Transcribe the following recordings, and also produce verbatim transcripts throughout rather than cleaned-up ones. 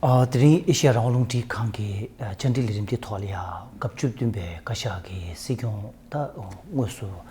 ཨ། དེ་རིང་ཨེ་ཤེ་ཡ་རང་དབང་རླུང་འཕྲིན་ཁང་གི་ཨ་བཅར་འདྲི་ལས་རིམ་དེའི་ཐོག་ལ་ཡང་སྐབས་བཅུ་བདུན་པའི་བཀའ་ཤག་གི་སྲིད་སྐྱོང་ད་དངོས་སུ་འོས་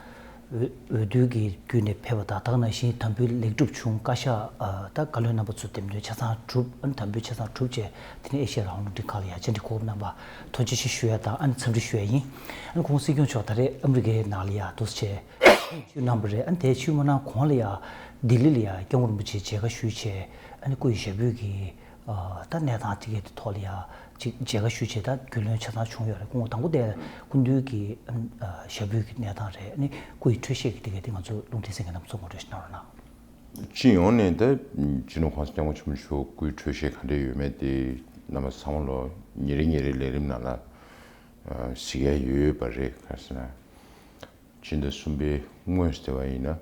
འོས་བསྡུ་གི་བརྒྱུད་ནས་ཕེབས་པ་དང་། དེ་ག་ནང་བཞིན་དམ་འབུལ་ལེགས་གྲུབ་བྱུང་བཀའ་ཤག་ཨ་ད་བཀའ་བློན་རྣམ་པ་ཚོ་འདེམས་ཐོན་ཆ་ཚང་གྲུབ། ཨ་ནི་དམ་འབུལ་ཆ་ཚང་གྲུབ་བྱས། དེ་ནས་ཨེ་ཤེ་ཡ་རང་དབང་རླུང་འཕྲིན་ཁང་ལ་ཡང་བཅར་འདྲི་གོ་སྐབས་གནང་བར་ཐུགས་རྗེ་ཆེ་ཞུ་ཡ་དང་། ཨ་ནི་འཚམས་འདྲི་ཞུ་ཡ་ཡིན། ཨ་ནི་ཁོང་སྲིད་སྐྱོང་མཆོག་ད་རེས་ཨ་མི་རི་ཀའི་ནང་ལ་ཡང་འདུག་སེ་ཆིབས་བསྒྱུར་གནང་བ་རེད། ཨ་ནི་དེ་ཆིབས་མ་གནང་གོང་ལ་ཡང་ལྡི་ལི་ལ་ཡང་སྐྱབས་མགོན་རིན་པོ་ཆེ་མཇལ་ཁ་ཞུས་བྱས། ཨ་ནི་སྐུ་ཡི་ཞབས་པུས་ཀྱི་ཨ་ད་གནས་སྟངས་དེ་གའི་ཐོག་ལ་ཡང་ཅིག་མཇལ་ཁ་ཞུས་བྱས། ད་རྒྱུས་ལོན་ཆ་ཚང་བྱུང་ཡོད་རེད། སྐུ་ངོ་དང་པོ་དེ་སྐུ་མདུན་གྱི་ཨ་ཞབས་པུས་ཀྱི་གནས་སྟངས་རེད། ཨ་ནི་སྐུ་ཡི་འཕྲོད་བཞེས་ཀྱི་དེ་གའི་དེ་ང་ཚོ་རླུང་འཕྲིན་གསན་མཁན་རྣམས་ཚོ་ངོ་སྤྲོད་ཞིག་གནང་རོགས་གནང་། སྤྱི་ཡོངས་ནས་ད་སྤྱི་ནོར་༸གོང་ས་༸སྐྱབས་མགོན་ཆེན་པོ་མཆོག་སྐུའི་འཕྲོད་བཞེས་ག་འདྲ་ཡོད་མེད་དེ་རྣམ་པ་ཚང་མ་ལོ་ཉིན་རེ་ཉིན་རེ་ལས་རིམ་ནང་ལ་གཟིགས་ཡ་ཡོད་པ་རེད། ག་རེ་ཟེར་ན། སྤྱི་ཟླ་གསུམ་པའི་སྔོན་ཟེར་བ་ཡིན་ན།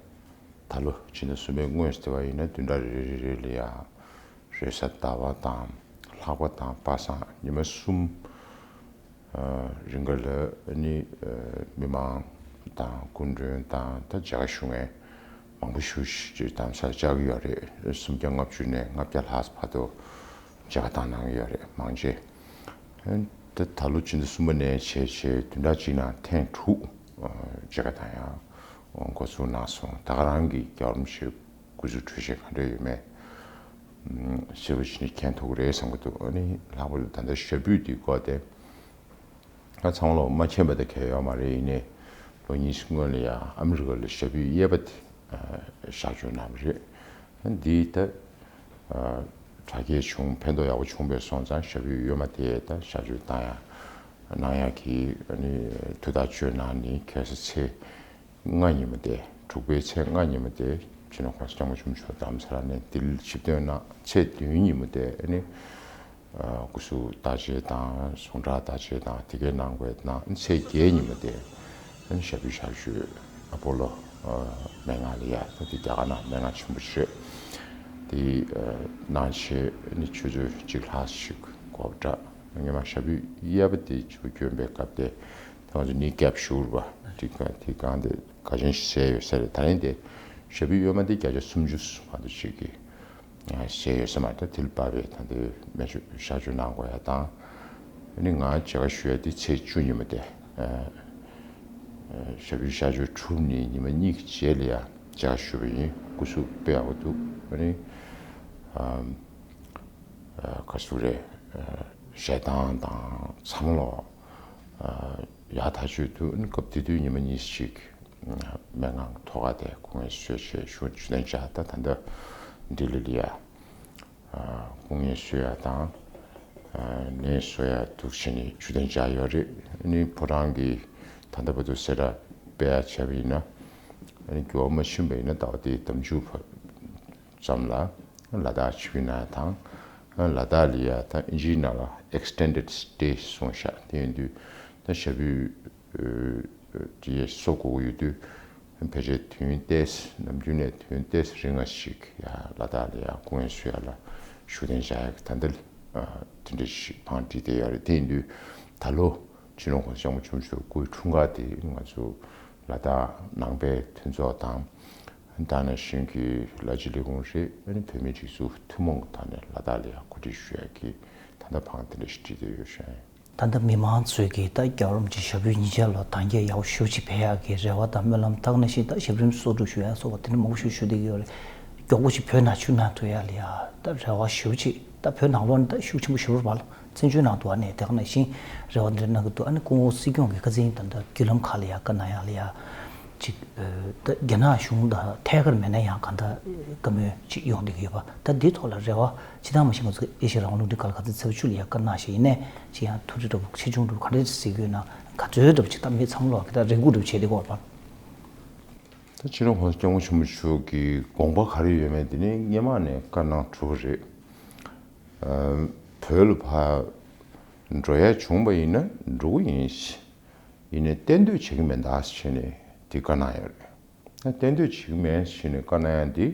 ད་ལོ་སྤྱི་ཟླ་གསུམ་པའི་སྔོན་ཟེར་བ་ཡིན་ན། བདུན་ཕྲག་རེ་རེ་རེ་ལ་ཡང་རེས་གཟའ་ཟླ་བ་དང་ལྷག་པ་དང་པ་སངས་ཉི་མ་གསུམ། ཨ་རིང་ག་ལ་ནི་ཨ་མི་མང་དང་སྐུ་མགྲོན་དང་ད་མཇལ་ཁ་ཞུ་མཁན་མང་པོ་ཞིག་ཅིག་རྡ་རམ་ས་ལ་བཅར་གྱི་ཡོད་རེད། སུམ་བརྒྱ་ལྔ་བཅུ་ནས་ལྔ་བརྒྱ་ལྷག་བར་དུ་མཇལ་ཁ་བཏང་གནང་གི་ཡོད་རེད། མང་ཆེ། ད་ད་ལོ་སྤྱི་ཟླ་གསུམ་པ་ནས་བྱས་བྱས་བདུན་ཕྲག་གཅིག་ནང་ཐེངས་དྲུག་མཇལ་ཁ་བཏང་ཡ་འགོ་འཛུགས་གནང་སོང་། ད་ག་རང་གི་རྒྱལ་བ་རིན་པོ་ཆེའི་སྐུ་གཟུགས་འཕྲོད་བཞེས་ག་འདྲ་ཡོད་མེད་ཞིབ་པ་ཞིག་ནས་མཁྱེན་ཐུབ་ཀྱི་རེད་བསམ་གྱི་འདུག་ཨ་ནི་ལྷག་པར་དུ་ད་ལྟ་ཞབས་པུས་དེའི་སྐོར་དེ། ང་ཚང་མ་ལོ་མ་མཁྱེན་པ་དེ་གལ་ཡོད་མ་རེད། ཡིན་ནའི་ལོ་གཉིས་སྔོན་ལ་ཡང་ཨ་མི་རི་ཀ་ལ་ཞབས་པུས་གཡས་པ་དེ་གཤགས་བཅོས་གནང་བ་རེད། འདི་ད་དྲག་སྐྱེད་བྱུང་། ཕན་ཐོགས་ཡག་པོ་བྱུང་བས་སོང་ཙང་ཞབས་པུས་གཡོན་མ་དེ་ད་གཤགས་བཅོས་བཏང་ཡ་གནང་ཡ་གི་ཨ་ནི་ཐུགས་ཐག་གཅོད་གནང་ནི་ཁ་སང་ཚེས་ལྔ་ཉིན་མོ་དེ། དྲུག་པའི་ཚེས་ལྔ་ཉིན་མོ་དེ་སྤྱི་ནོར་༸གོང་ས་༸སྐྱབས་མགོན་ཆེན་པོ་མཆོག་རྡ་རམ་ས་ལ་ནས་ལྡི་ལིར་ཆིབས་ཐོན་གནང་། ཚེས་བདུན་ཉིན་མོ་དེ་ཨ་ནི་སྐུ་གཟུགས་བརྟག་དཔྱད་དང་ཟུངས་ཁྲག་བརྟག་དཔྱད་དང་དེ་གའི་གནང་དགོས་གནང་། ཚེས་བརྒྱད་ཉིན་མོ་དེ་ཨ་ནི་ཞབས་པུས་གཤགས་བཅོས་ཨ་པོ་ལོ་སྨན་ཁང་ལ་ཡ་ད་དེ་རྒྱ་གར་ནང་སྨན་ཁང་ཆེན་པོ་ཞིག་རེད། དེ་གནང་བྱས་ཨ་ནི་ཆུ་ཚོད་གཅིག་ལྷག་ཞིག་འགོར་འདྲ། སྔོན་མ་ཞབས་པུས་གཡས་པ་དེ་ཆུ་གྱོན་པའི་སྐབས་དེ་ད་ང་ཚོ་ནི་ཀེབ་ཞུ་བ་དེ་ག་དེ་གང་དེ་ག་ཅན་ཞིག་བཟས་ཡོད་ས་རེད། ད་རིང་དེ་ཞབས་པུས་གཡོན་མ་དེ་བརྒྱ་ཆ་སུམ་ཅུ་བར་དུ་ཞིག་གི་བཟས་ཡོད་ས་མ་རེད། ད་དེ་ལ་དཔག་པའི་ད་དེ་སྨན་བཅོས་གཤགས་བཅོས་གནང་དགོས་ཡ་དང་། ཨ་ནི་ང་མཇལ་ཁ་ཞུ་ཡ་དེ་ཚེས་བཅུ་ཉིན་མོ་དེ། ཞབས་པུས་གཤགས་བཅོས་གྲུབ་ནས་ཉི་མ་གཉིས་ཀྱི་རྗེས་ལ་ཡ་མཇལ་ཁ་ཞུ་བ་ཡིན། སྐུ་གཟུགས་དཔེ་ཡག་པོ་འདུག་ཨ་ནི། ཨ་ག་ཚོད་རེད། ཨ་ཞེ་སྡང་དང་ཚང་མ་ལོག་ཨ་ཡག་ཐག་ཆོད་འདུག་ཨ་ནི་སྐབས་དེ་དུས་ཉི་མ་གཉིས་ཤིག་སྨན་ཁང་ཐོག་ཁ་དེ་སྐུ་ངལ་གསོ་བྱས་ཞུ་ཞུ་དན་བྱ། ད་ད་ལྟ་ལྡི་ལི་ལ་ཡ་ཨ་སྐུ་ངལ་གསོ་ཡ་དང་ཨ་ནད་གསོ་ཡ་འདུག་བྱས་ནས་ཞུ་དན་བྱ་ཡོད་རེད། ཨ་ནི་ཕོ་བྲང་གི་ད་ལྟ་བར་དུ་གསལ་བསྒྲགས་སྤེལ་ཡ་བྱས་པ་ཡིན་ན། ཨ་ནི་འགྱུར་བ་མ་ཕྱིན་པ་ཡིན་ན་ཟླ་བ་འདིའི་ཟླ་མཇུག་བར་ཙམ་ལ་ལ་དྭགས་ཆིབས་བསྒྱུར་གནང་ཡ་དང་། ལ་དྭགས་ལ་ཡ་ད་ཨིན་ཇིའི་ནང་ལ་extended stay་གསུངས་ཤག་དེ་ཡིན་དུས་ད་ཞབས་པུས་དེ་གསོ་དགོས་ཀྱི་ཡོད་དུས་ཕལ་ཆེར་དུས་ཡུན་ཏོག་ཙམ་ནམ་རྒྱུན་ནས་དུས་ཡུན་ཏོག་ཙམ་རིང་ང་ཞིག་ཡ་ལ་དྭགས་ལ་ཡ་སྐུ་ངལ་གསོ་ཡ་ལ་བཞུགས་གདན་འཇགས་ཡ་གི་ད་ལྟ་དེ་འདྲ་ཞིག་བང་བསྒྲིགས་བསྡད་ཡོད་རེད། དེ་ཡིན་དུས་ད་ལོ་སྤྱི་ནོར་༸གོང་ས་༸སྐྱབས་མགོན་ཆེན་པོ་མཆོག་སྐུའི་འཁྲུངས་སྐར་དེ་ང་ཚོ་ལ་དྭགས་ནང་པའི་མཐུན་ཚོགས་དང་། ད་ནང་བཞིན་གྱི་ལ་སྤྱི་ལས་ཁུངས་རེད། ཨ་ནི་བོད་མིའི་སྒྲིག་འཛུགས་ཐུན་མོང་གི་ཐོག་ནས་ལ་དྭགས་ལ་ཡང་གོ་སྒྲིག་ཞུ་ཡག་གི་ད་ལྟ་བང་དེ་འདྲ་ཞིག་བསྒྲིགས་བསྡད་ཡོད་ཤག་ད་ལྟ་མི་མང་ཚོས་ཀྱིས་ད་རྒྱལ་བ་རིན་པོ་ཆེ་ཞབས་པུས་ཉིན་ཤས་ལ་དར་རྒྱས་ཡག་པོ་ཞེ་པོ་ཅིག་འཕེལ་ཡག་གི་རེ་བ་དང་སྨོན་ལམ། ད་ག་ནང་བཞིན་ད་ཞབས་རིམ་གསོག་སྒྲུབ་ཞུ་ཡག་སོགས་པ་དེ་འདྲ་མང་པོ་ཞིག་ཞུ་བསྡད་ཀྱི་ཡོད་རེད། མགྱོགས་པོ་ཞིག་བོད་ནང་ཆིབས་གནང་ཐུབ་ཡག་ལ་ཡ་ད་རེ་བ་ཞེ་པོ་ཅིག་ད་བོད་ནང་ལོགས་ནས་ད་ཤུགས་ཆེན་པོ་ཞེ་པོ་རེད་པ་ལ། བཙན་བྱོལ་ནང་དུ་ཨ་ནི་དེ་ག་ནང་བཞིན་རེ་བ་འདི་འདྲ་གནང་གི་འདུག་ཨ་ནི་སྐུ་ངོ་སྲིད་སྐྱོང་གི་ཁ་སང་ད་ལྟ་བརྒྱུད་ལམ་ཁག་ལ་ཡ་བཀའ་གནང་ཡག་ལ་ཡ་ཅིག་ཨ་ད་རྒྱ་ནག་གཞུང་དང་ཐད་ཀར་མེད་ན་ཡང་གང་ལྟར་བཀའ་མོལ་ཅིག་ཡོང་བསྡད་ཀྱི་ཡོད་པ། ད་འདིའི་ཐོག་ལ་རེ་བ་ཅི་ལྟར་མ་ཤེས། ང་ཚོ་ཨེ་ཤེ་ཡ་རང་དབང་རླུང་འཕྲིན་ཁང་ལ་ག་ཚོད་ཚབ་ཞུ་ལ་ཡ་བཀའ་གནང་ཞིག་ཡིན་ནའི་ཅིག་ཡང་ཐུགས་རེ་འདྲ་པོ་ཆེ་ཆུང་འདྲ་པོ་ག་འདྲ་ཞིག་གཟིགས་ཀྱི་ཡོད་ན། ག་ཚོད་འདྲ་པོ་ཅིག་ད་མི་ཚང་མ་ལོག་གི་ད་རེ་སྒུག་འདྲ་པོ་བྱས་བསྡད་ཀྱི་ཡོད་པ། ད་སྤྱི་ནོར་༸གོང་ས་༸སྐྱབས་མགོན་ཆེན་པོ་མཆོག་གི་དགོངས་པ་ག་རེ་ཡོད་མེད་དེ་ནི་སྔོན་མ་ནས་བཀའ་གནང་གྲུབ་པ་རེད། ཨ་བོད་ལ་ཕར་འགྲོ་ཡ་བྱུང་བ་ཡིན་ན་འགྲོ་གི་ཡིན། ཡིན་ནའི་གཏན་སྡོད་བྱེད་ཀྱི་མེད་ད་ཟེར་ནས་དེ་བཀའ་གནང་ཡོད་རེད། ད་གཏན་སྡོད་བྱེད་ཀྱི་མེད་ཟེར་ནས་བཀའ་གནང་ཡ་དེ་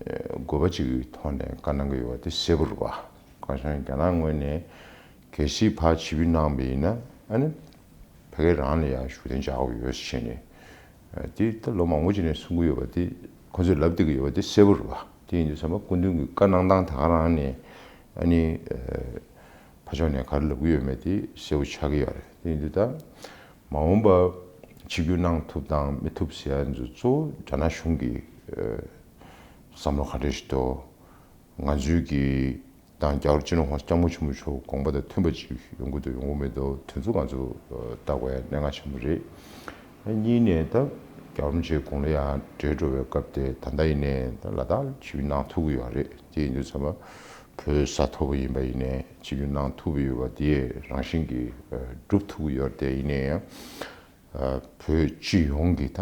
ཨ་དགོས་པ་ཅིག་གི་ཐོག་ནས་བཀའ་གནང་གི་ཡོད་པ་དེ་གསལ་པོ་རེད་པ། གང་ཟེར་ན་རྒྱ་ནག་ངོས་ནས་གལ་སྲིད་ཕར་ཕྱིར་འབུད་གནང་བ་ཡིན་ན་ཨ་ནི་ཕ་གིར་རང་ལ་ཡང་བཞུགས་གདན་འཇགས་དགོས་ཡོད་ཟེར་ནས། དེ་ད་ལོ་མང་པོ་ཅིག་ནས་གསུང་གི་ཡོད་པ་དེ་ཁོ་ཚོས་ལབ་བསྡད་ཀྱི་ཡོད་པ་དེ་གསལ་པོ་རེད་པ། དེ་ཡིན་དུས་ཙམ་པ་སྐུ་མདུན་གྱི་བཀའ་གནང་སྟངས་ད་ག་རང་ནས་ ཨ་ནི་ཕར་ཕྱོགས་ནས་ག་རེ་ལབ་ཀྱི་ཡོད་མེད་དེ་གསལ་པོ་ཆགས་ཀྱི་ཡོད་རེད། དེ་ཡིན་དུས་ད་མ་འོངས་པ་ཆིབས་བསྒྱུར་གནང་ཐུབ་དང་མི་ཐུབ་ཟེར་ཡ་ཚོ་གཙོ་བོ་རྒྱ་ནག་གཞུང་གི་བསམ་བློ་ག་འདྲ་ཞིག་འདུག་ང་ཚོའི་གི་དང་རྒྱལ་བ་སྤྱི་ནོར་༸གོང་ས་༸སྐྱབས་མགོན་ཆེན་པོ་མཆོག་དགོངས་པ་དང་མཐུན་པ་ཅིག་ཡོང་གི་འདུག་ཡོང་གི་མི་འདུག་དེ་ཚོ་ང་ཚོ་ལྟ་དགོས་ཡ་གནད་འགག་ཆེན་པོ་རེད། གཉིས་ནས་ད་རྒྱལ་བ་རིན་པོ་ཆེ་དགུང་ལོ་ཡང་བགྲེས་འགྲོ་བའི་སྐབས་དེ་ད་ལྟ་ཡིན་ནའི་ད་ལ་དྭགས་ལ་ཆིབས་བསྒྱུར་གནང་ཐུབ་ཀྱི་ཡོད་རེད། དེ་ཡིན་དུས་ཚང་མ་བོད་ས་མཐོ་པོ་ཡིན་པ་ཡིན་ནའི་ཆིབས་བསྒྱུར་གནང་ཐུབ་ཀྱི་ཡོད་པ་དེ་རང་བཞིན་གྱིས་སྒྲུབ་ཐུབ་ཀྱི་ཡོད་རེད། དེ་ཡིན་ནའི་ཡང་བོད་སྤྱི་ཡོངས་ཀྱི་ད་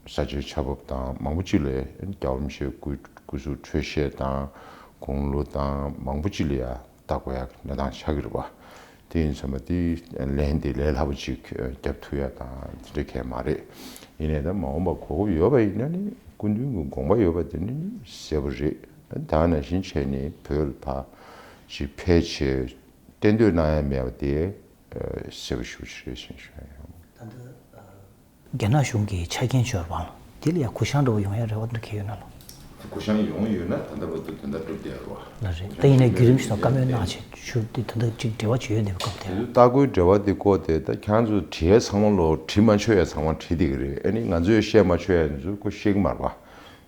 ས་ཆའི་ཆགས་བབ་དང་མང་པོ་ཅིག་ལ་རྒྱལ་བ་རིན་པོ་ཆེའི་སྐུ་སྐུ་གཟུགས་འཕྲོད་བཞེས་དང་དགུང་ལོ་དང་མང་པོ་ཅིག་ལ་ཡ་ལྟ་དགོས་ཡ་གནས་སྟངས་ཆགས་ཀྱི་རེད་པ། དེ་ཡིན་ཙང་མ་དེ་ལན་དེ་ལས་སླ་པོ་ཅིག་རྒྱབ་ཐུབ་ཡ་དང་དེ་འདྲ་གང་ཡང་མ་རེད། ཡིན་ནའི་ད་མ་འོངས་པ་གོ་སྐབས་ཡོད་པ་ཡིན་ན་ནི་སྐུ་མདུན་གྱི་དགོངས་པ་ཡོད་པ་དེ་ནི་གསལ་པོ་རེད། ད་ནང་བཞིན་བྱས་ནས་བོད་ལ་ཕར་ཅིག་ཕལ་ཆེར་གཏན་སྡོད་གནང་ཡ་མེད་པ་དེ་གསལ་པོ་ཞེ་པོ་ཅིག་རེད་ཅེས་ཞུ་ཡ་ཡོད། ད་ལྟ་རྒྱ་ནག་གཞུང་གི་ཆ་རྐྱེན་འབྱོར་བ་དེ་ལ་ཡང་གུ་ཡངས་འདྲ་བོ་ཡོང་ཡ་རེ་བ་འདྲ་གང་ཡོད་ན་ལོ། གུ་ཡངས་ཡོང་ཡོད་ན་ད་ལྟ་བར་དུ་དོན་དག་གྲུབ་བསྡད་ཡོད་རེད་བ། ལ་རེད། ད་ཡིན་ནའི་བརྒྱུད་རིམ་ཞིག་དང་བཀའ་མོལ་གནང་བྱས་ཞུ་དེ་ད་ལྟ་ཅིག་འབྲེལ་བ་ཅིག་ཡོད་འདུག་སྐབས་དེ་ལ། ལྟ་སྐུལ་འབྲེལ་བ་དེ་སྐོར་དེ་ད་ཁྱེད་རང་ཚོ་བྲིས་ཡ་ཚང་མ་ལོ་བྲིས་མ་ཆོག་ཡ་ཚང་མ་བྲིས་བསྡད་ཀྱི་རེད། ཨ་ནི་ང་ཚོས་བཤད་མ་ཆོག་ཡ་ཚོ་ཁོ་ཤེས་ཀྱི་མ་རེད་བ།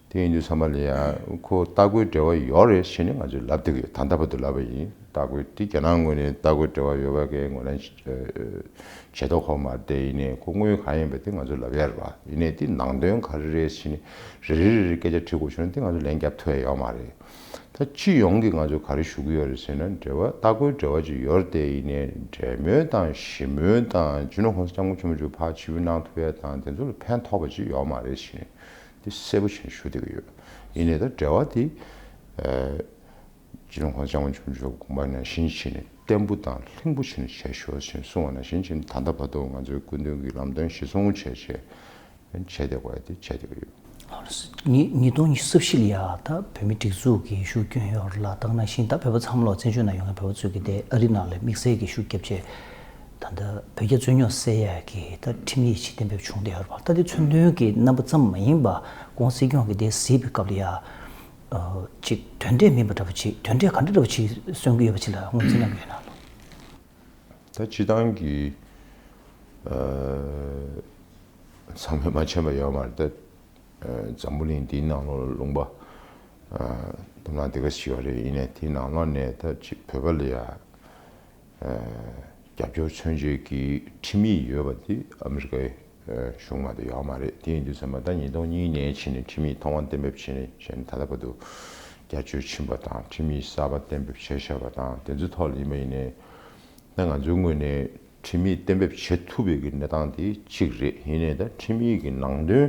དེ་ཡིན་དུས་ཚང་མ་ལ་ཡང་ཁོ་ལྟ་སྐུལ་འབྲེལ་བ་ཡོད་རེད་ཟེར་ནས་ང་ཚོས་ལབ་བསྡད་ཀྱི་ཡོད། ད་ལྟ་བར་དུ་ལབ་པ་ཡིན། ལྟ་སྐུལ་དེ་རྒྱ་ནག་ངོས་ནས་ལྟ་སྐུལ་འབྲེལ་བ་ཡོད་པ་གའི་ངོས་ནས་བྱེད་མདོག་ཁ་པོ་མ་རེད། དེ་ཡིན་ནའི་ཁོ་དངུལ་གང་ཡིན་པ་དེ་ང་ཚོས་ལབ་ཡ་རེད་བ། ཡིན་ནའི་དེ་ནང་དོན་ག་རེ་རེད་ཟེར་ནས་རེ་རེ་རེ་རེ་སྐད་ཆ་དྲི་དགོས་བྱུང་ན་དེ་ང་ཚོས་ལན་རྒྱབ་ཐུབ་ཡ་ཡོད་མ་རེད། ད་སྤྱི་ཡོངས་ཀྱིས་ང་ཚོས་ག་རེ་ཞུ་གི་ཡོད་རེད་ཟེར་ན་འབྲེལ་བ་ལྟ་སྐུལ་འབྲེལ་བ་ཅིག་ཡོད་རེད། དེ་ཡིན་ནའི་འབྲེལ་མོལ་དང་ཞི་མོལ་དང་སྤྱི་ནོར་༸གོང་ས་༸སྐྱབས་མགོན་ཆེན་པོ་མཆོག་ཕར་ཆིབས་བསྒྱུར་གནང་ཐུབ་ཡ་དང་དེ་ཚོ་ལ་ཕན་ཐོགས་པ་ཅིག་ཡོད་མ་རེད་ཟེར་ནས་དེ་གསལ་པོ་བྱས་ནས་ཞུ་བསྡད་ཀྱི་ཡོད། ཡིན་ནའི་ད་འབྲེལ་བ་དེ་སྤྱི་ནོར་༸གོང་ས་༸སྐྱབས་མགོན་ཆེན་པོ་མཆོག་དགོངས་པ་ནང་བཞིན་བྱས་ནས་བརྟན་པོ་དང་ལྷིང་པོ་བྱས་ནས་བྱས་ཤོག་ཅེས་གསུངས་པ་ནང་བཞིན་བྱས་ནས་ད་ལྟ་བར་དུ་ང་ཚོའི་སྐུ་མདུན་གྱི་ལམ་སྟོན་གཞིར་བཟུང་བྱས་བྱས་བྱས་བསྡད་དགོས་ཡ་དེ་བྱས་བསྡད་ཀྱི་ཡོད། ལགས་སོ། ཉིས་ཉིས་སྟོང་ཉི་ཤུ་རྩ་བཞི་ལ་ཡ་ད་བོད་མིའི་སྒྲིག་འཛུགས་ཀྱི་ཤུགས་སྐྱོན་ཡོད་རེད་ལ། ད་ག་ནང་བཞིན་ད་བོད་པ་ཚང་མ་ལ་བཙན་བྱོལ་ནང་ཡོད་མཁན་བོད་པ་ཚོས་ཀྱི་དེ་ཨ་རི་ནང་ལ་དམིགས་བསལ་གྱི་ཤུགས་བརྒྱབ་བྱས་ད་ལྟ་བོད་རྒྱ་རྩོད་རྙོག་སེལ་ཡ་གི་ད་ཁྲིམས་ཡིག་ཅིག་གཏན་འབེབས་བྱུང་བསྡད་ཡོད་རེད་པ། ད་དེ་མཚོན་དོན་གྱི་རྣམ་པ་ཙམ་མ་ཡིན་པ་ཁོང་སྲིད་སྐྱོང་གི་དེ་གཟིགས་པའི་སྐབས་ལ་ཡ་ཨ་ཅིག་དོན་འབྲས་མིན་པ་འདྲ་པོ་ཅིག་དོན་འབྲས་ག་འདྲ་འདྲ་པོ་ཅིག་སོན་གྱི་ཡོད་པ་ཅིག་ལ་ངོས་འཛིན་གནང་གི་ཡོད་ན་ལོ། ད་སྤྱི་བཏང་གི་ཨ་ཚང་མས་མ་མཁྱེན་པ་ཡོད་མ་རེད། ད་ཨ་འཛམ་བུ་གླིང་འདིའི་ནང་ལོགས་ལ་ལུང་པ་ཨ་དུམ་ལ་འདི་ག་ཞིག་ཡོད་རེད། ཡིན་ནའི་དེའི་ནང་ལོགས་ནས་ད་ཅིག་བོད་པ་ལ་ཡ་ཨ་རྒྱབ་སྐྱོར་མཚོན་བྱེད་ཀྱི་ཁྲིམས་ཡིག་ཡོད་པ་དེ་ཨ་མི་རི་ཀའི་ཨ་གཞུང་མ་གཏོགས་ཡོད་མ་རེད། དེ་ཡིན་དུས་ཙམ་པ་ད་ཉིས་སྟོང་གཉིས་ནས་ཕྱིན་ནས་ཁྲིམས་ཡིག་ཐོག་མ་གཏན་འབེབས་བྱས་ནས་བྱས་ནས་ད་ལྟ་བར་དུ་བསྐྱར་བཅོས་ཕྱིན་པ་དང་ཁྲིམས་ཡིག་གསར་པ་གཏན་འབེབས་བྱས་བཞག་པ་དང་དེ་ཚོའི་ཐོག་ལ་ཡིན་པ་ཡིན་ནའི། ད་ང་ཚོའི་ངོས་ནས་ཁྲིམས་ཡིག་གཏན་འབེབས་བྱེད་ཐུབ་པའི་གི་གནས་སྟངས་དེ་གཅིག་རེད། ཡིན་ནའི་ད་ཁྲིམས་ཡིག་གི་ནང་དོན་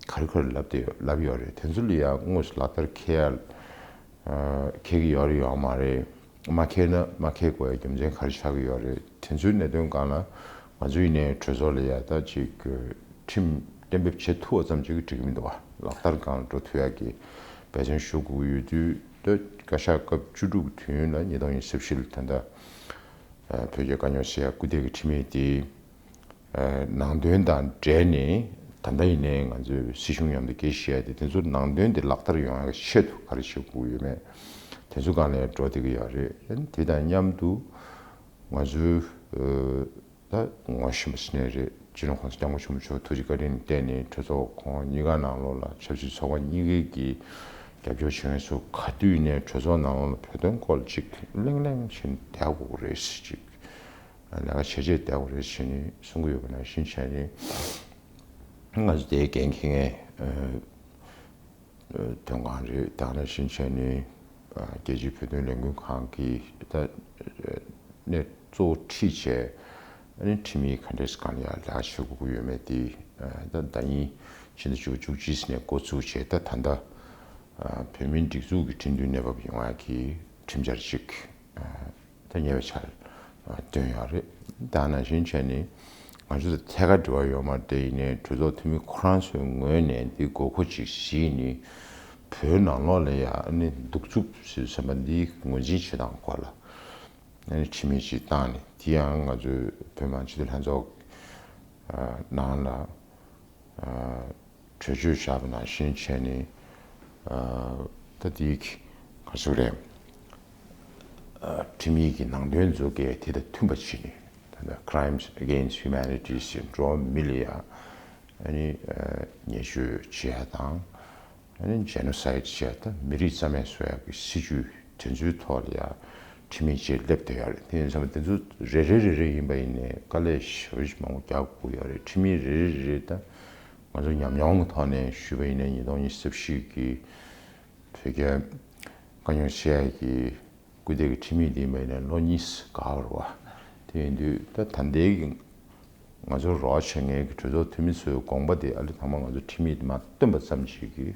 ག་རེ་ག་རེ་ལབ་བསྡད་ཡོད་ལབ་ཡོད་རེད། དེ་ཚོ་ལ་ཡང་དངོས་སུ་ལག་བསྟར་འཁེལ་ཡ་འཁེལ་གི་ཡོད་རེད་ཡོད་མ་རེད། མ་འཁེལ་ན་མ་འཁེལ་དགོས་ཡ་རྒྱུ་མཚན་ག་རེ་ཆགས་ཀྱི་ཡོད་རེད། དེ་ཚོའི་གནད་དོན་སྒང་ལ་ང་ཚོ་ཡིན་ནའི་གྲོས་ཚོགས་ལ་ཡ་ད་ཅིག་ཁྲིམས་གཏན་འབེབས་བྱེད་ཐུབ་པ་ཙམ་ཅིག་གིས་འགྲིག་གི་མི་འདུག་བ། ལག་བསྟར་སྒང་ལ་འགྲོ་ཐུབ་ཡ་གི་འབད་བརྩོན་ཞུ་དགོས་ཀྱི་ཡོད་དུས་ད་བཀའ་ཤག་སྐབས་བཅུ་དྲུག་གི་དུས་ཡུན་ལ་ཉིས་སྟོང་ཉི་ཤུ་རྩ་བཞི་ལ་ད་ལྟ་བོད་རྒྱ་དཀའ་རྙོག་སེལ་ཡ་སྐུལ་འདེད་ཀྱི་ཁྲིམས་ཡིག་དེ་ནང་དོན་དང་འབྲེལ་ནས་ད་ལྟ་ཡིན་ནའི་ང་ཚོའི་སྲིད་གཞུང་མཉམ་དུ་སྐད་ཆ་བཤད་ཡ་དེ་དེ་ཚོ་ནང་དོན་དེ་ལག་བསྟར་ཡོང་ཡ་གི་ཆེད་དུ་ག་རེ་བྱེད་དགོས་ཡོད་མེད་དེ་ཚོ་སྒང་ལ་ཡང་འགྲོ་བསྡད་ཀྱི་ཡོད་རེད། དེ་དང་མཉམ་དུ་ང་ཚོའི་ད་ངོ་ཤེས་པ་ཞིག་ནས་རེད། སྤྱི་ནོར་༸གོང་ས་༸སྐྱབས་མགོན་ཆེན་པོ་མཆོག་ཐུགས་རྗེ་བཀའ་དྲིན་བརྟེན་ནས་གྲོས་ཚོགས་ཁོངས་གཉིས་ཀ་ནང་ལོགས་ལ་ཆབ་སྲིད་ཚོགས་པ་གཉིས་ཀའི་གི་རྒྱབ་སྐྱོར་བྱེད་མཁན་ཚོ་ག་དུས་ཡིན་ནའི་གྲོས་ཚོགས་ནང་ལོགས་ལ་བོད་དོན་སྐོར་ལ་ཅིག་གླེང་གླེང་བྱེད་བསྡད་དགོས་རེད་ཅིག་ལས་ཀ་བྱེད་བྱེད་བསྡད་དགོས་རེད་ཟེར་ནས་གསུང་གི་ཡོད་པ་ནང་བཞིན་བྱས་ནས་ང་ཚོ་དེའི་འགན་འཁྱེར་མཁན་དོན་ཁང་རེད། དེ་ནང་བཞིན་བྱས་ནས་རྒྱལ་སྤྱིའི་བོད་དོན་ལས་འགུལ་ཁང་གིས་ད་གནས་གཙོ་བོ་ཁྲིད་བྱས་ཨ་ནི་ཁྲིམས་ཡིག་ག་འདྲས་སྒང་ལ་ཡང་ལས་ཀ་བྱེད་དགོས་ཀྱི་ཡོད་མེད་དེ་ད་ཟླ་ཉིན་ཕྱི་ཟླ་བཅུ་བཅུ་གཅིག་ནས་འགོ་བཙུགས་བྱས་ད་ད་ལྟ་བོད་མིའི་སྒྲིག་འཛུགས་ཀྱི་ཁྲིམས་མཐུན་གནས་བབ་ཡོང་ཡ་གི་ཁྲིམས་འཆར་ཅིག་ད་ཉེ་བའི་ཆར་བཏོན་ཡོད་རེད། ད་ནང་བཞིན་བྱས་ནས་ང་ཚོ་ཐད་ཀར་འབྲེལ་བ་ཡོད་མ་རེད། ཡིན་ནའི་གྲོས་ཚོགས་འཐུས་མི་ཁོ་རང་ཚོའི་ངོས་ནས་འདི་དགོས་མཁོ་ཅིག་གཟིགས་ནས་བོད་ནང་ལོགས་ལ་ཡང་ནི་གདུག་རྩུབ་ཟེར་བསམ་པ་འདི་ངོས་འཛིན་བྱེད་སྟངས་སྐོར་ལ་ནི་ཁྲིམས་ཡིག་ཅིག་བཏང་ནས་དེ་ཡང་ང་ཚོའི་བོད་མི་མང་སྤྱི་འཐུས་ལྷན་ཚོགས་ནང་ལ་གྲོས་ཆོད་བཞག་པ་ནང་བཞིན་བྱས་ནས་ད་དེ་ག་ཚོད་རེད། ཁྲིམས་ཡིག་གི་ནང་དོན་ཚོ་གས་དེ་དང་མཐུན་པ་བྱས་ནས། ད་ལྟ་Crimes Against Humanity ཟེར། འགྲོ་བ་མི་ལ་ཡ་ཨ་ནི་ཉེས་སྤྱོད་བྱེད་ཡ་དང་། ཨ་ནི་Genocide བྱེད་ཡ་དང་། མི་རིགས་རྩ་མེད་བཟོ་ཡ་གི་སྲིད་ཇུས་དེ་ཚོའི་ཐོག་ལ་ཡ་ཁྲིམས་ཡིག་ཅིག་སླེབས་བསྡད་ཡོད་རེད། དེ་ཡིན་ཙང་དེ་ཚོ་རེ་རེ་རེ་རེ་ཡིན་པ་ཡིན་ནའི་དཀའ་ལས་ཞེ་པོ་ཅིག་མང་པོ་རྒྱག་དགོས་ཡོད་རེད། ཁྲིམས་ཡིག་རེ་རེ་རེ་རེ་ད་ང་ཚོ་ཉམས་མྱོང་གི་ཐོག་ནས་ཞུས་པ་ཡིན་ན། ཉིས་སྟོང་ཉི་ཤུ་རྩ་བཞི་གི་བོད་རྒྱ་དཀའ་རྙོག་སེལ་ཡ་གི་སྐུལ་འདེད་ཀྱི་ཁྲིམས་ཡིག་འདི་ཡིན་པ་ཡིན་ན་ལོ་གཉིས་འགོར་བ། དེ་ཡིན་དུས་ད་ད་ལྟའི་གི་ང་ཚོ་རོགས་བྱེད་མཁན་གྱི་གྲོས་ཚོགས་འཐུས་མི་ཚོའི་དགོངས་པ་དེ་ཨ་ལས་ཐ་མ་ང་ཚོ་ཁྲིམས་ཡིག་དེ་མར་བཏོན་པ་ཙམ་ཞིག་གིས་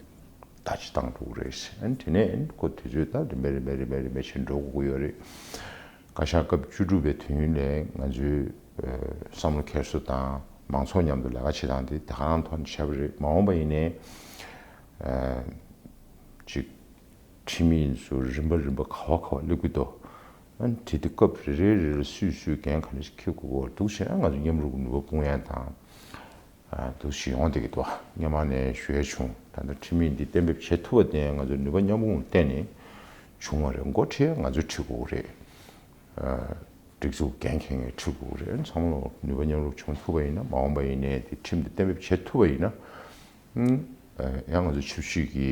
ད་ཅི་བཏང་འགྲོ་གི་རེད། ཨ་ནི་དེ་ནས་ཨ་ནི་ཁོ་དུས་ཚོད་ད་རིམ་པས་རིམ་པས་རིམ་པས་རིམ་པས་བྱས་འགྲོ་དགོས་ཀྱི་ཡོད་རེད། བཀའ་ཤག་སྐབས་བཅུ་དྲུག་པའི་དུས་ཡུན་ལ་ང་ཚོའི་ཨ་བསམ་བློ་འཁྱེར་སོ་དང་མང་ཚོགས་མཉམ་དུ་ལས་ཀ་བྱེད་སྟངས་དེ་དེ་ག་རང་ཐོག་ནས་བྱས་པ་རེད། མ་འོངས་པ་ཡིན་ནའི་ཨ་ཅིག་ཁྲིམས་ཡིག་ཚོ་རིམ་པ་རིམ་པ་ག་བ་ག་བ་སླེབས་ཀྱི་འདུག་ཨ་ནི་དེ་དུས་སྐབས་རེ་རེ་རེ་རེ་སུས་སུས་འགན་ག་འདྲ་ཞིག་འཁྱེར་དགོས་ཀྱི་ཡོད་རེད་འདུག་ཟེར་ན། ང་ཚོ་མཉམ་རུབ་ནུས་པ་སྤུངས་ཡ་དང་། ཨ་འདུག་ཞིག་ཡོང་བསྡད་ཀྱི་འདུག་སྔོན་མ་ནས་ཞུ་ཡ་བྱུང་། ད་ལྟ་ཁྲིམས་ཡིག་འདི་གཏན་འབེབས་བྱེད་ཐུབ་པ་དེ་ང་ཚོ་ནུས་པ་མཉམ་སྤུངས་བརྟེན་ནས་བྱུང་བ་རེད། འགོ་ཁྲིད་ཡ་ང་ཚོས་ཁྲིད་དགོས་ཀྱི་རེད། ཨ་སྒྲིག་འཛུགས་འགན་འཁྱེར་མཁན་ཁྲིད་དགོས་ཀྱི་རེད། ཚང་མ་ལོ་ནུས་པ་མཉམ་རུབ་བྱུང་ཐུབ་པ་ཡིན་ན། མ་འོངས་པ་ཡིན་ནའི་དེ་ཁྲིམས་དེ་གཏན་འབེབས་བྱེད་ཐུབ་པ་ཡིན་ན། ཨ་ཡང་ང་ཚོ་ཆབ་སྲིད་ཀྱི་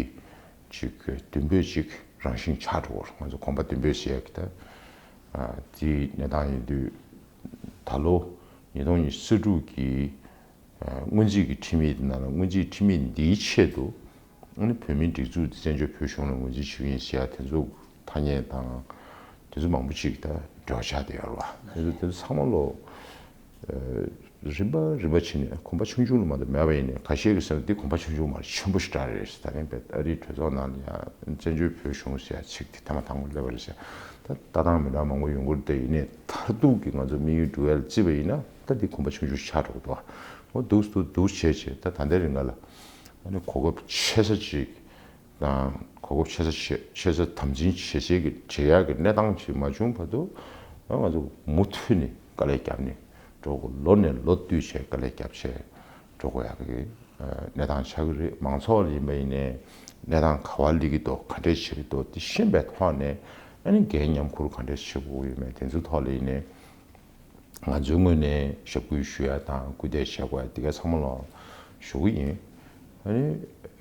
ཅིག་མདུན་སྤོས་ཅིག་རང་བཞིན་ཆགས་འགྲོ་གི་རེད། ང་ཚོ་གོམ་པ་མདུན་སྤོས་ཟེར་ཡ་གི་ད་ཨ་དེའི་གནས་སྟངས་ཡིན་དུས། ད་ལོ་ཉིས་སྟོང་ཉི་ཤུ་རྩ་དྲུག་གི་ཨ་སྔོན་རྩིས་ཀྱི་ཁྲིམས་ཡིག་དེ་ནང་ལ། སྔོན་རྩིས་ཁྲིམས་ཡིག་འདིའི་ཆེད་དུ་ཨ་ནི་བོད་མིའི་སྒྲིག་འཛུགས་དེ་བཙན་བྱོལ་བོད་གཞུང་ལ་ངོས་འཛིན་བྱེད་ཀྱི་ཡིན་ཟེར་ཡ་དེ་ཚོ་ཐ་སྙད་དང་དེ་ཚོ་མང་པོ་ཅིག་ད་འབྲེལ་བ་ཆགས་བསྡད་ཡོད་རེད་བ། དེ་ཚོ་དེ་ཚོ་ཚང་མ་ལོ་ཨ་རིམ་པ་རིམ་པ་བྱས་ནས་གོམ་པ་ཆུང་ཆུང་ལ་མ་གཏོགས་མེད་པ་ཡིན་ནའི། ཁ་ཤས་ཀྱིས་ཟེར་ན་འདི་གོམ་པ་ཆུང་ཆུང་མ་རེད། ཆེན་པོ་ཞེ་དྲག་རེད་ཟེར། ད་རིང་བོད་ཨ་རིའི་གྲོས་ཚོགས་ནང་ལ་ཡང་བཙན་བྱོལ་བོད་གཞུང་ཟེར་ཡ་ཚིག་དེ་ཐེངས་མ་དང་པོ་སླེབས་པ་རེད་ཟེར། ད་ལྟ་སྟངས་མི་འདྲ་མང་པོ་ཡོང་གི་རེད། དེ་ཡིན་ནའི་མཐར་ཐུག་གི་ང་ཚོ་དམིགས་ཡུལ་འགྲུབ་ཡ་ལ་བརྩིས་པ་ཡིན་ན་ད་འདི་གོམ་པ་ཆུང་ཆུང་ཆགས་འགྲོ་གི་འདུག་འོ་འདུག་འདུག་འདུག་བྱས་བྱས་ད་ད་ལྟའི་རིང་ལ་ཨ་ནི་གོ་སྐབས་ཆེ་ས་ཅིག་དང་། གོ་སྐབས་ཆེ་ས་ཆེ་ཆེ་ས་དམ་འཛིན་བྱེད་སའི་གི་བྱེད་ཡག་གི་གནས་སྟངས་ཅིག་མ་བྱུང་བར་དུ། ཨ་ང་ཚོ་མུ་མཐུད་ནས་དཀའ་ལས་བརྒྱབ་ནས་འགྲོ་དགོས། ལོ་ནས་ལོ་བསྟུད་བྱས་དཀའ་ལས་བརྒྱབ་བྱས་འགྲོ་དགོས་ཡག་གི་ཨ་གནས་སྟངས་ཆགས་ཀྱི་རེད། མང་ཚོགས་ལ་ཡིན་པ་ཡིན་ནའི་གནས་སྟངས་ག་བ་སླེབས་ཀྱི་འདུག་ག་འདྲས་བྱེད་ཀྱི་འདུག་དེ་ཤེས་པའི་ཐོག་ནས་ཨ་ནི་འགན་མཉམ་ཁུར་ག་འདྲས་བྱེད་དགོས་ཀྱི་ཡོད་མེད་དེ་ཚོའི་ཐོག་ལ་ཡིན་ནའི། ང་ཚོའི་ངོས་ནས་ཞབས་སྐུལ་ཞུ་ཡ་དང་སྐུལ་འདེད་བྱེད་དགོས་ཡ་འདི་ག་ཚང་མ་ལ་ཞུ་གི་ཡིན། ཨ་ནི་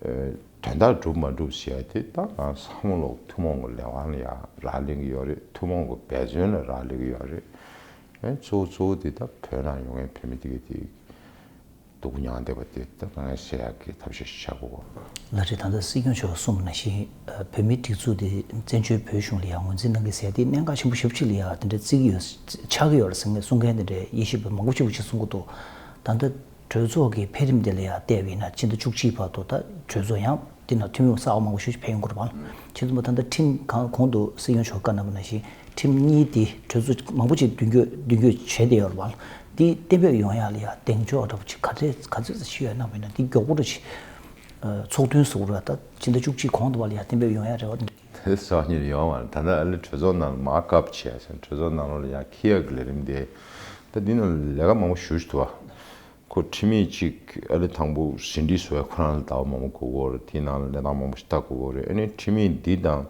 ཨ་དོན་དག་འགྲུབ་མ་འགྲུབ་ཟེར་ཡ་དེ་ད་ང་ཚང་མ་ལ་ཐུན་མོང་གི་ལས་དབང་ལ་ཡ་རག་ལས་ཀྱི་ཡོད་རེད། ཐུན་མོང་གི་འབད་བརྩོན་ལ་རག་ལས་ཀྱི་ཡོད་རེད། ཨ་ནི་གཙོ་བོ་གཙོ་བོ་དེ་ད་བོད་ནང་ཡོད་མཁན་བོད་མི་དེ་ག་དེ་སྡུག་མྱངས་བསྡད་པ་དེ་ད་གང་ཡང་སེལ་ཡག་གི་ཐབས་ཤེས་ཤིག་བྱ་དགོས། ལགས་རེད། ད་ལྟ་སྲིད་སྐྱོང་མཆོག་གསུངས་པ་ནང་བཞིན་ཨ་བོད་མིའི་སྒྲིག་འཛུགས་དེ་བཙན་བྱོལ་བོད་གཞུང་ལ་ཡང་ངོས་འཛིན་གནང་གི་ཟེར་དེ་གནད་འགག་ཆེན་པོ་ཞེ་པོ་ཅིག་ལ་ཡང་དེ་འདྲའི་བརྩི་གི་ཡོད། ཆགས་ཀྱི་ཡོད་རེད་ཟེར་མཁན་གསུང་མཁན་དེ་འདྲའི་དབྱེ་ཞིབ་པ་མང་པོ་ཅིག་གིས་གསུང་གི་འདུག་ད་ལྟ་གྲོས་ཚོགས་ཀྱི་འཕེལ་རིམ་དེ་ལ་ཡང་བལྟས་པ་ཡིན་ན་ཕྱི་ཟླ་བཅུ་གཅིག་བར་དུ་ད་གྲོས་ཚོགས་ཡང་དེ་ནང་འཐུས་མི་གསར་པ་མང་པོ་ཞེ་པོ་ཅིག་འཕེལ་ཡོང་གི་རེད་པ། ཁྱེད་ཚོ་མ་ད་ལྟ་ཁྲིམས་གང་གོང་དུ་སྲིད་སྐྱོང་མཆོག་བཀའ་གནང་བ་ནང་བཞིན་ཁྲིམས་གཉིས་དེ་གྲོས་ཚོགས་མང་པོ་ཅིག་མདུན་སྐྱོད་མདུན་སྐྱོད་བྱས་བསྡད་ཡོད་རེད་པ། འདི་གཏན་འབེབས་ཡོང་ཡག་ལ་ཡང་གདེང་འཇོག་འདྲ་པོ་ཅིག་ག་ཚོད་ག་ཚོད་ཅིག་ཡོད་སྣང་བ་ཡིན་ན། འདི་མགྱོགས་པོ་འདྲ་ཅིག་ཨ་ཚོགས་ཐུན་ཟེར་དགོས་རེད་པ། ད་ཕྱི་ཟླ་བཅུ་གཅིག་གོང་དུ་བ་ལ་ཡང་གཏན་འབེབས་ཡོང་ཡག་རེ་བ་འདྲ། དེ་སོགས་ཉིད་ཡོང་བ་ད་ལྟ་ཨ་ལེ་གྲོས་ཚོགས་ནང་མར་བཀབ་བྱས་ཟིན། གྲོས་ཚོགས་ནང་ལོགས་ལ་ཡང་འཁྱེར་ཡག་གི་ལས་རིམ་དེ་ད་འདི་ནང་ལས་ཀ་མང་པོ་ཞེ་པོ་ཅིག་འདུག་པ། ཁོ་ཁྲིམས་ཡིག་ཅིག་ཨ་ལེ་དང་པོ་ཟིན་བྲིས་བཟོ་ཡ་ཁོ་རང་ལ་ཟླ་བ་མང་པོ་འགོར་གྱི་ཡོད་རེད། དེའི་ནང་ལ་གནས་སྟངས་མང་པོ་ཞིག་ལྟ་དགོས་ཀྱི་ཡོད་རེད། ཨ་ནི་ཁྲིམས་ཡིག་འདི་དང་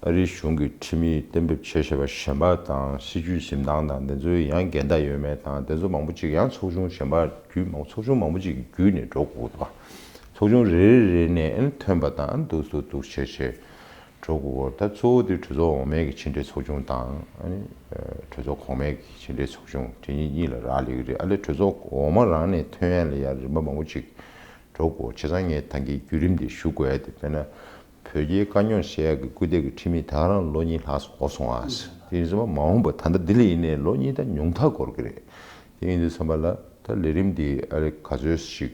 ཨ་རིའི་གཞུང་གིས་ཁྲིམས་ཡིག་གཏན་འབེབས་བྱས་བཞག་པ་གཞན་པ་དང་། སྲིད་བྱུས་འཛིན་སྟངས་དང་དེ་ཚོའི་ཡང་འགལ་ཟླ་ཡོད་མེད་དང་། དེ་ཚོ་མང་པོ་ཅིག་ཡང་ཚོགས་ཆུང་གཞན་པ་བརྒྱུད་མང་ཚོགས་ཆུང་མང་པོ་ཅིག་བརྒྱུད་ནས་འགྲོ་དགོས་འདུག་པ། ཚོགས་ཆུང་རེ་རེ་རེ་ནས་ཨ་ནི་ཐོན་པ་དང་ཨ་ནི་འདུག་སེ་འདུག་བྱས་བྱས་འགྲོ་དགོས་ཀྱི་ཡོད་རེད། ད་གཙོ་བོ་དེ་གྲོས་ཚོགས་འོག་མའི་གི་ཕྱི་འབྲེལ་ཚོགས་ཆུང་དང་། ཨ་ནི་ཨ་གྲོས་ཚོགས་གོང་མའི་གི་ཕྱི་འབྲེལ་ཚོགས་ཆུང་དེ་གཉིས་གཉིས་ལ་རག་ལས་ཀྱི་རེད། ཨ་ལེ་གྲོས་ཚོགས་འོག་མ་རང་ནས་ཐོན་ཡ་ལ་ཡ་རིམ་པ་མང་པོ་ཅིག་འགྲོ་དགོས། བྱས་ཙང་ངས་ད་གིན་བརྒྱུད་རིམ་དེ་ཞུ་དགོས་ཡ་དེ། དཔེར་ན་བོད་རྒྱའི་དཀའ་རྙོག་སེལ་ཡག་གི་སྐུལ་འདེད་ཀྱི་ཁྲིམས་ཡིག་ད་ག་རང་ལོ་གཉིས་ལྷག་ཙམ་འགོར་སོང་ཨ། དེ་ཡིན་ཙང་མ་འོངས་པ་ད་ལྟ་འདི་ལ་ཡིན་ནའི་ལོ་གཉིས་ད་ཉུང་མཐའ་འགོར་གྱི་རེད། དེ་ཡིན་དུས་ཙམ་པ་ལ་ད་ལས་རིམ་འདི་ཨ་ལེ་ག་ཚོད་ཞིག་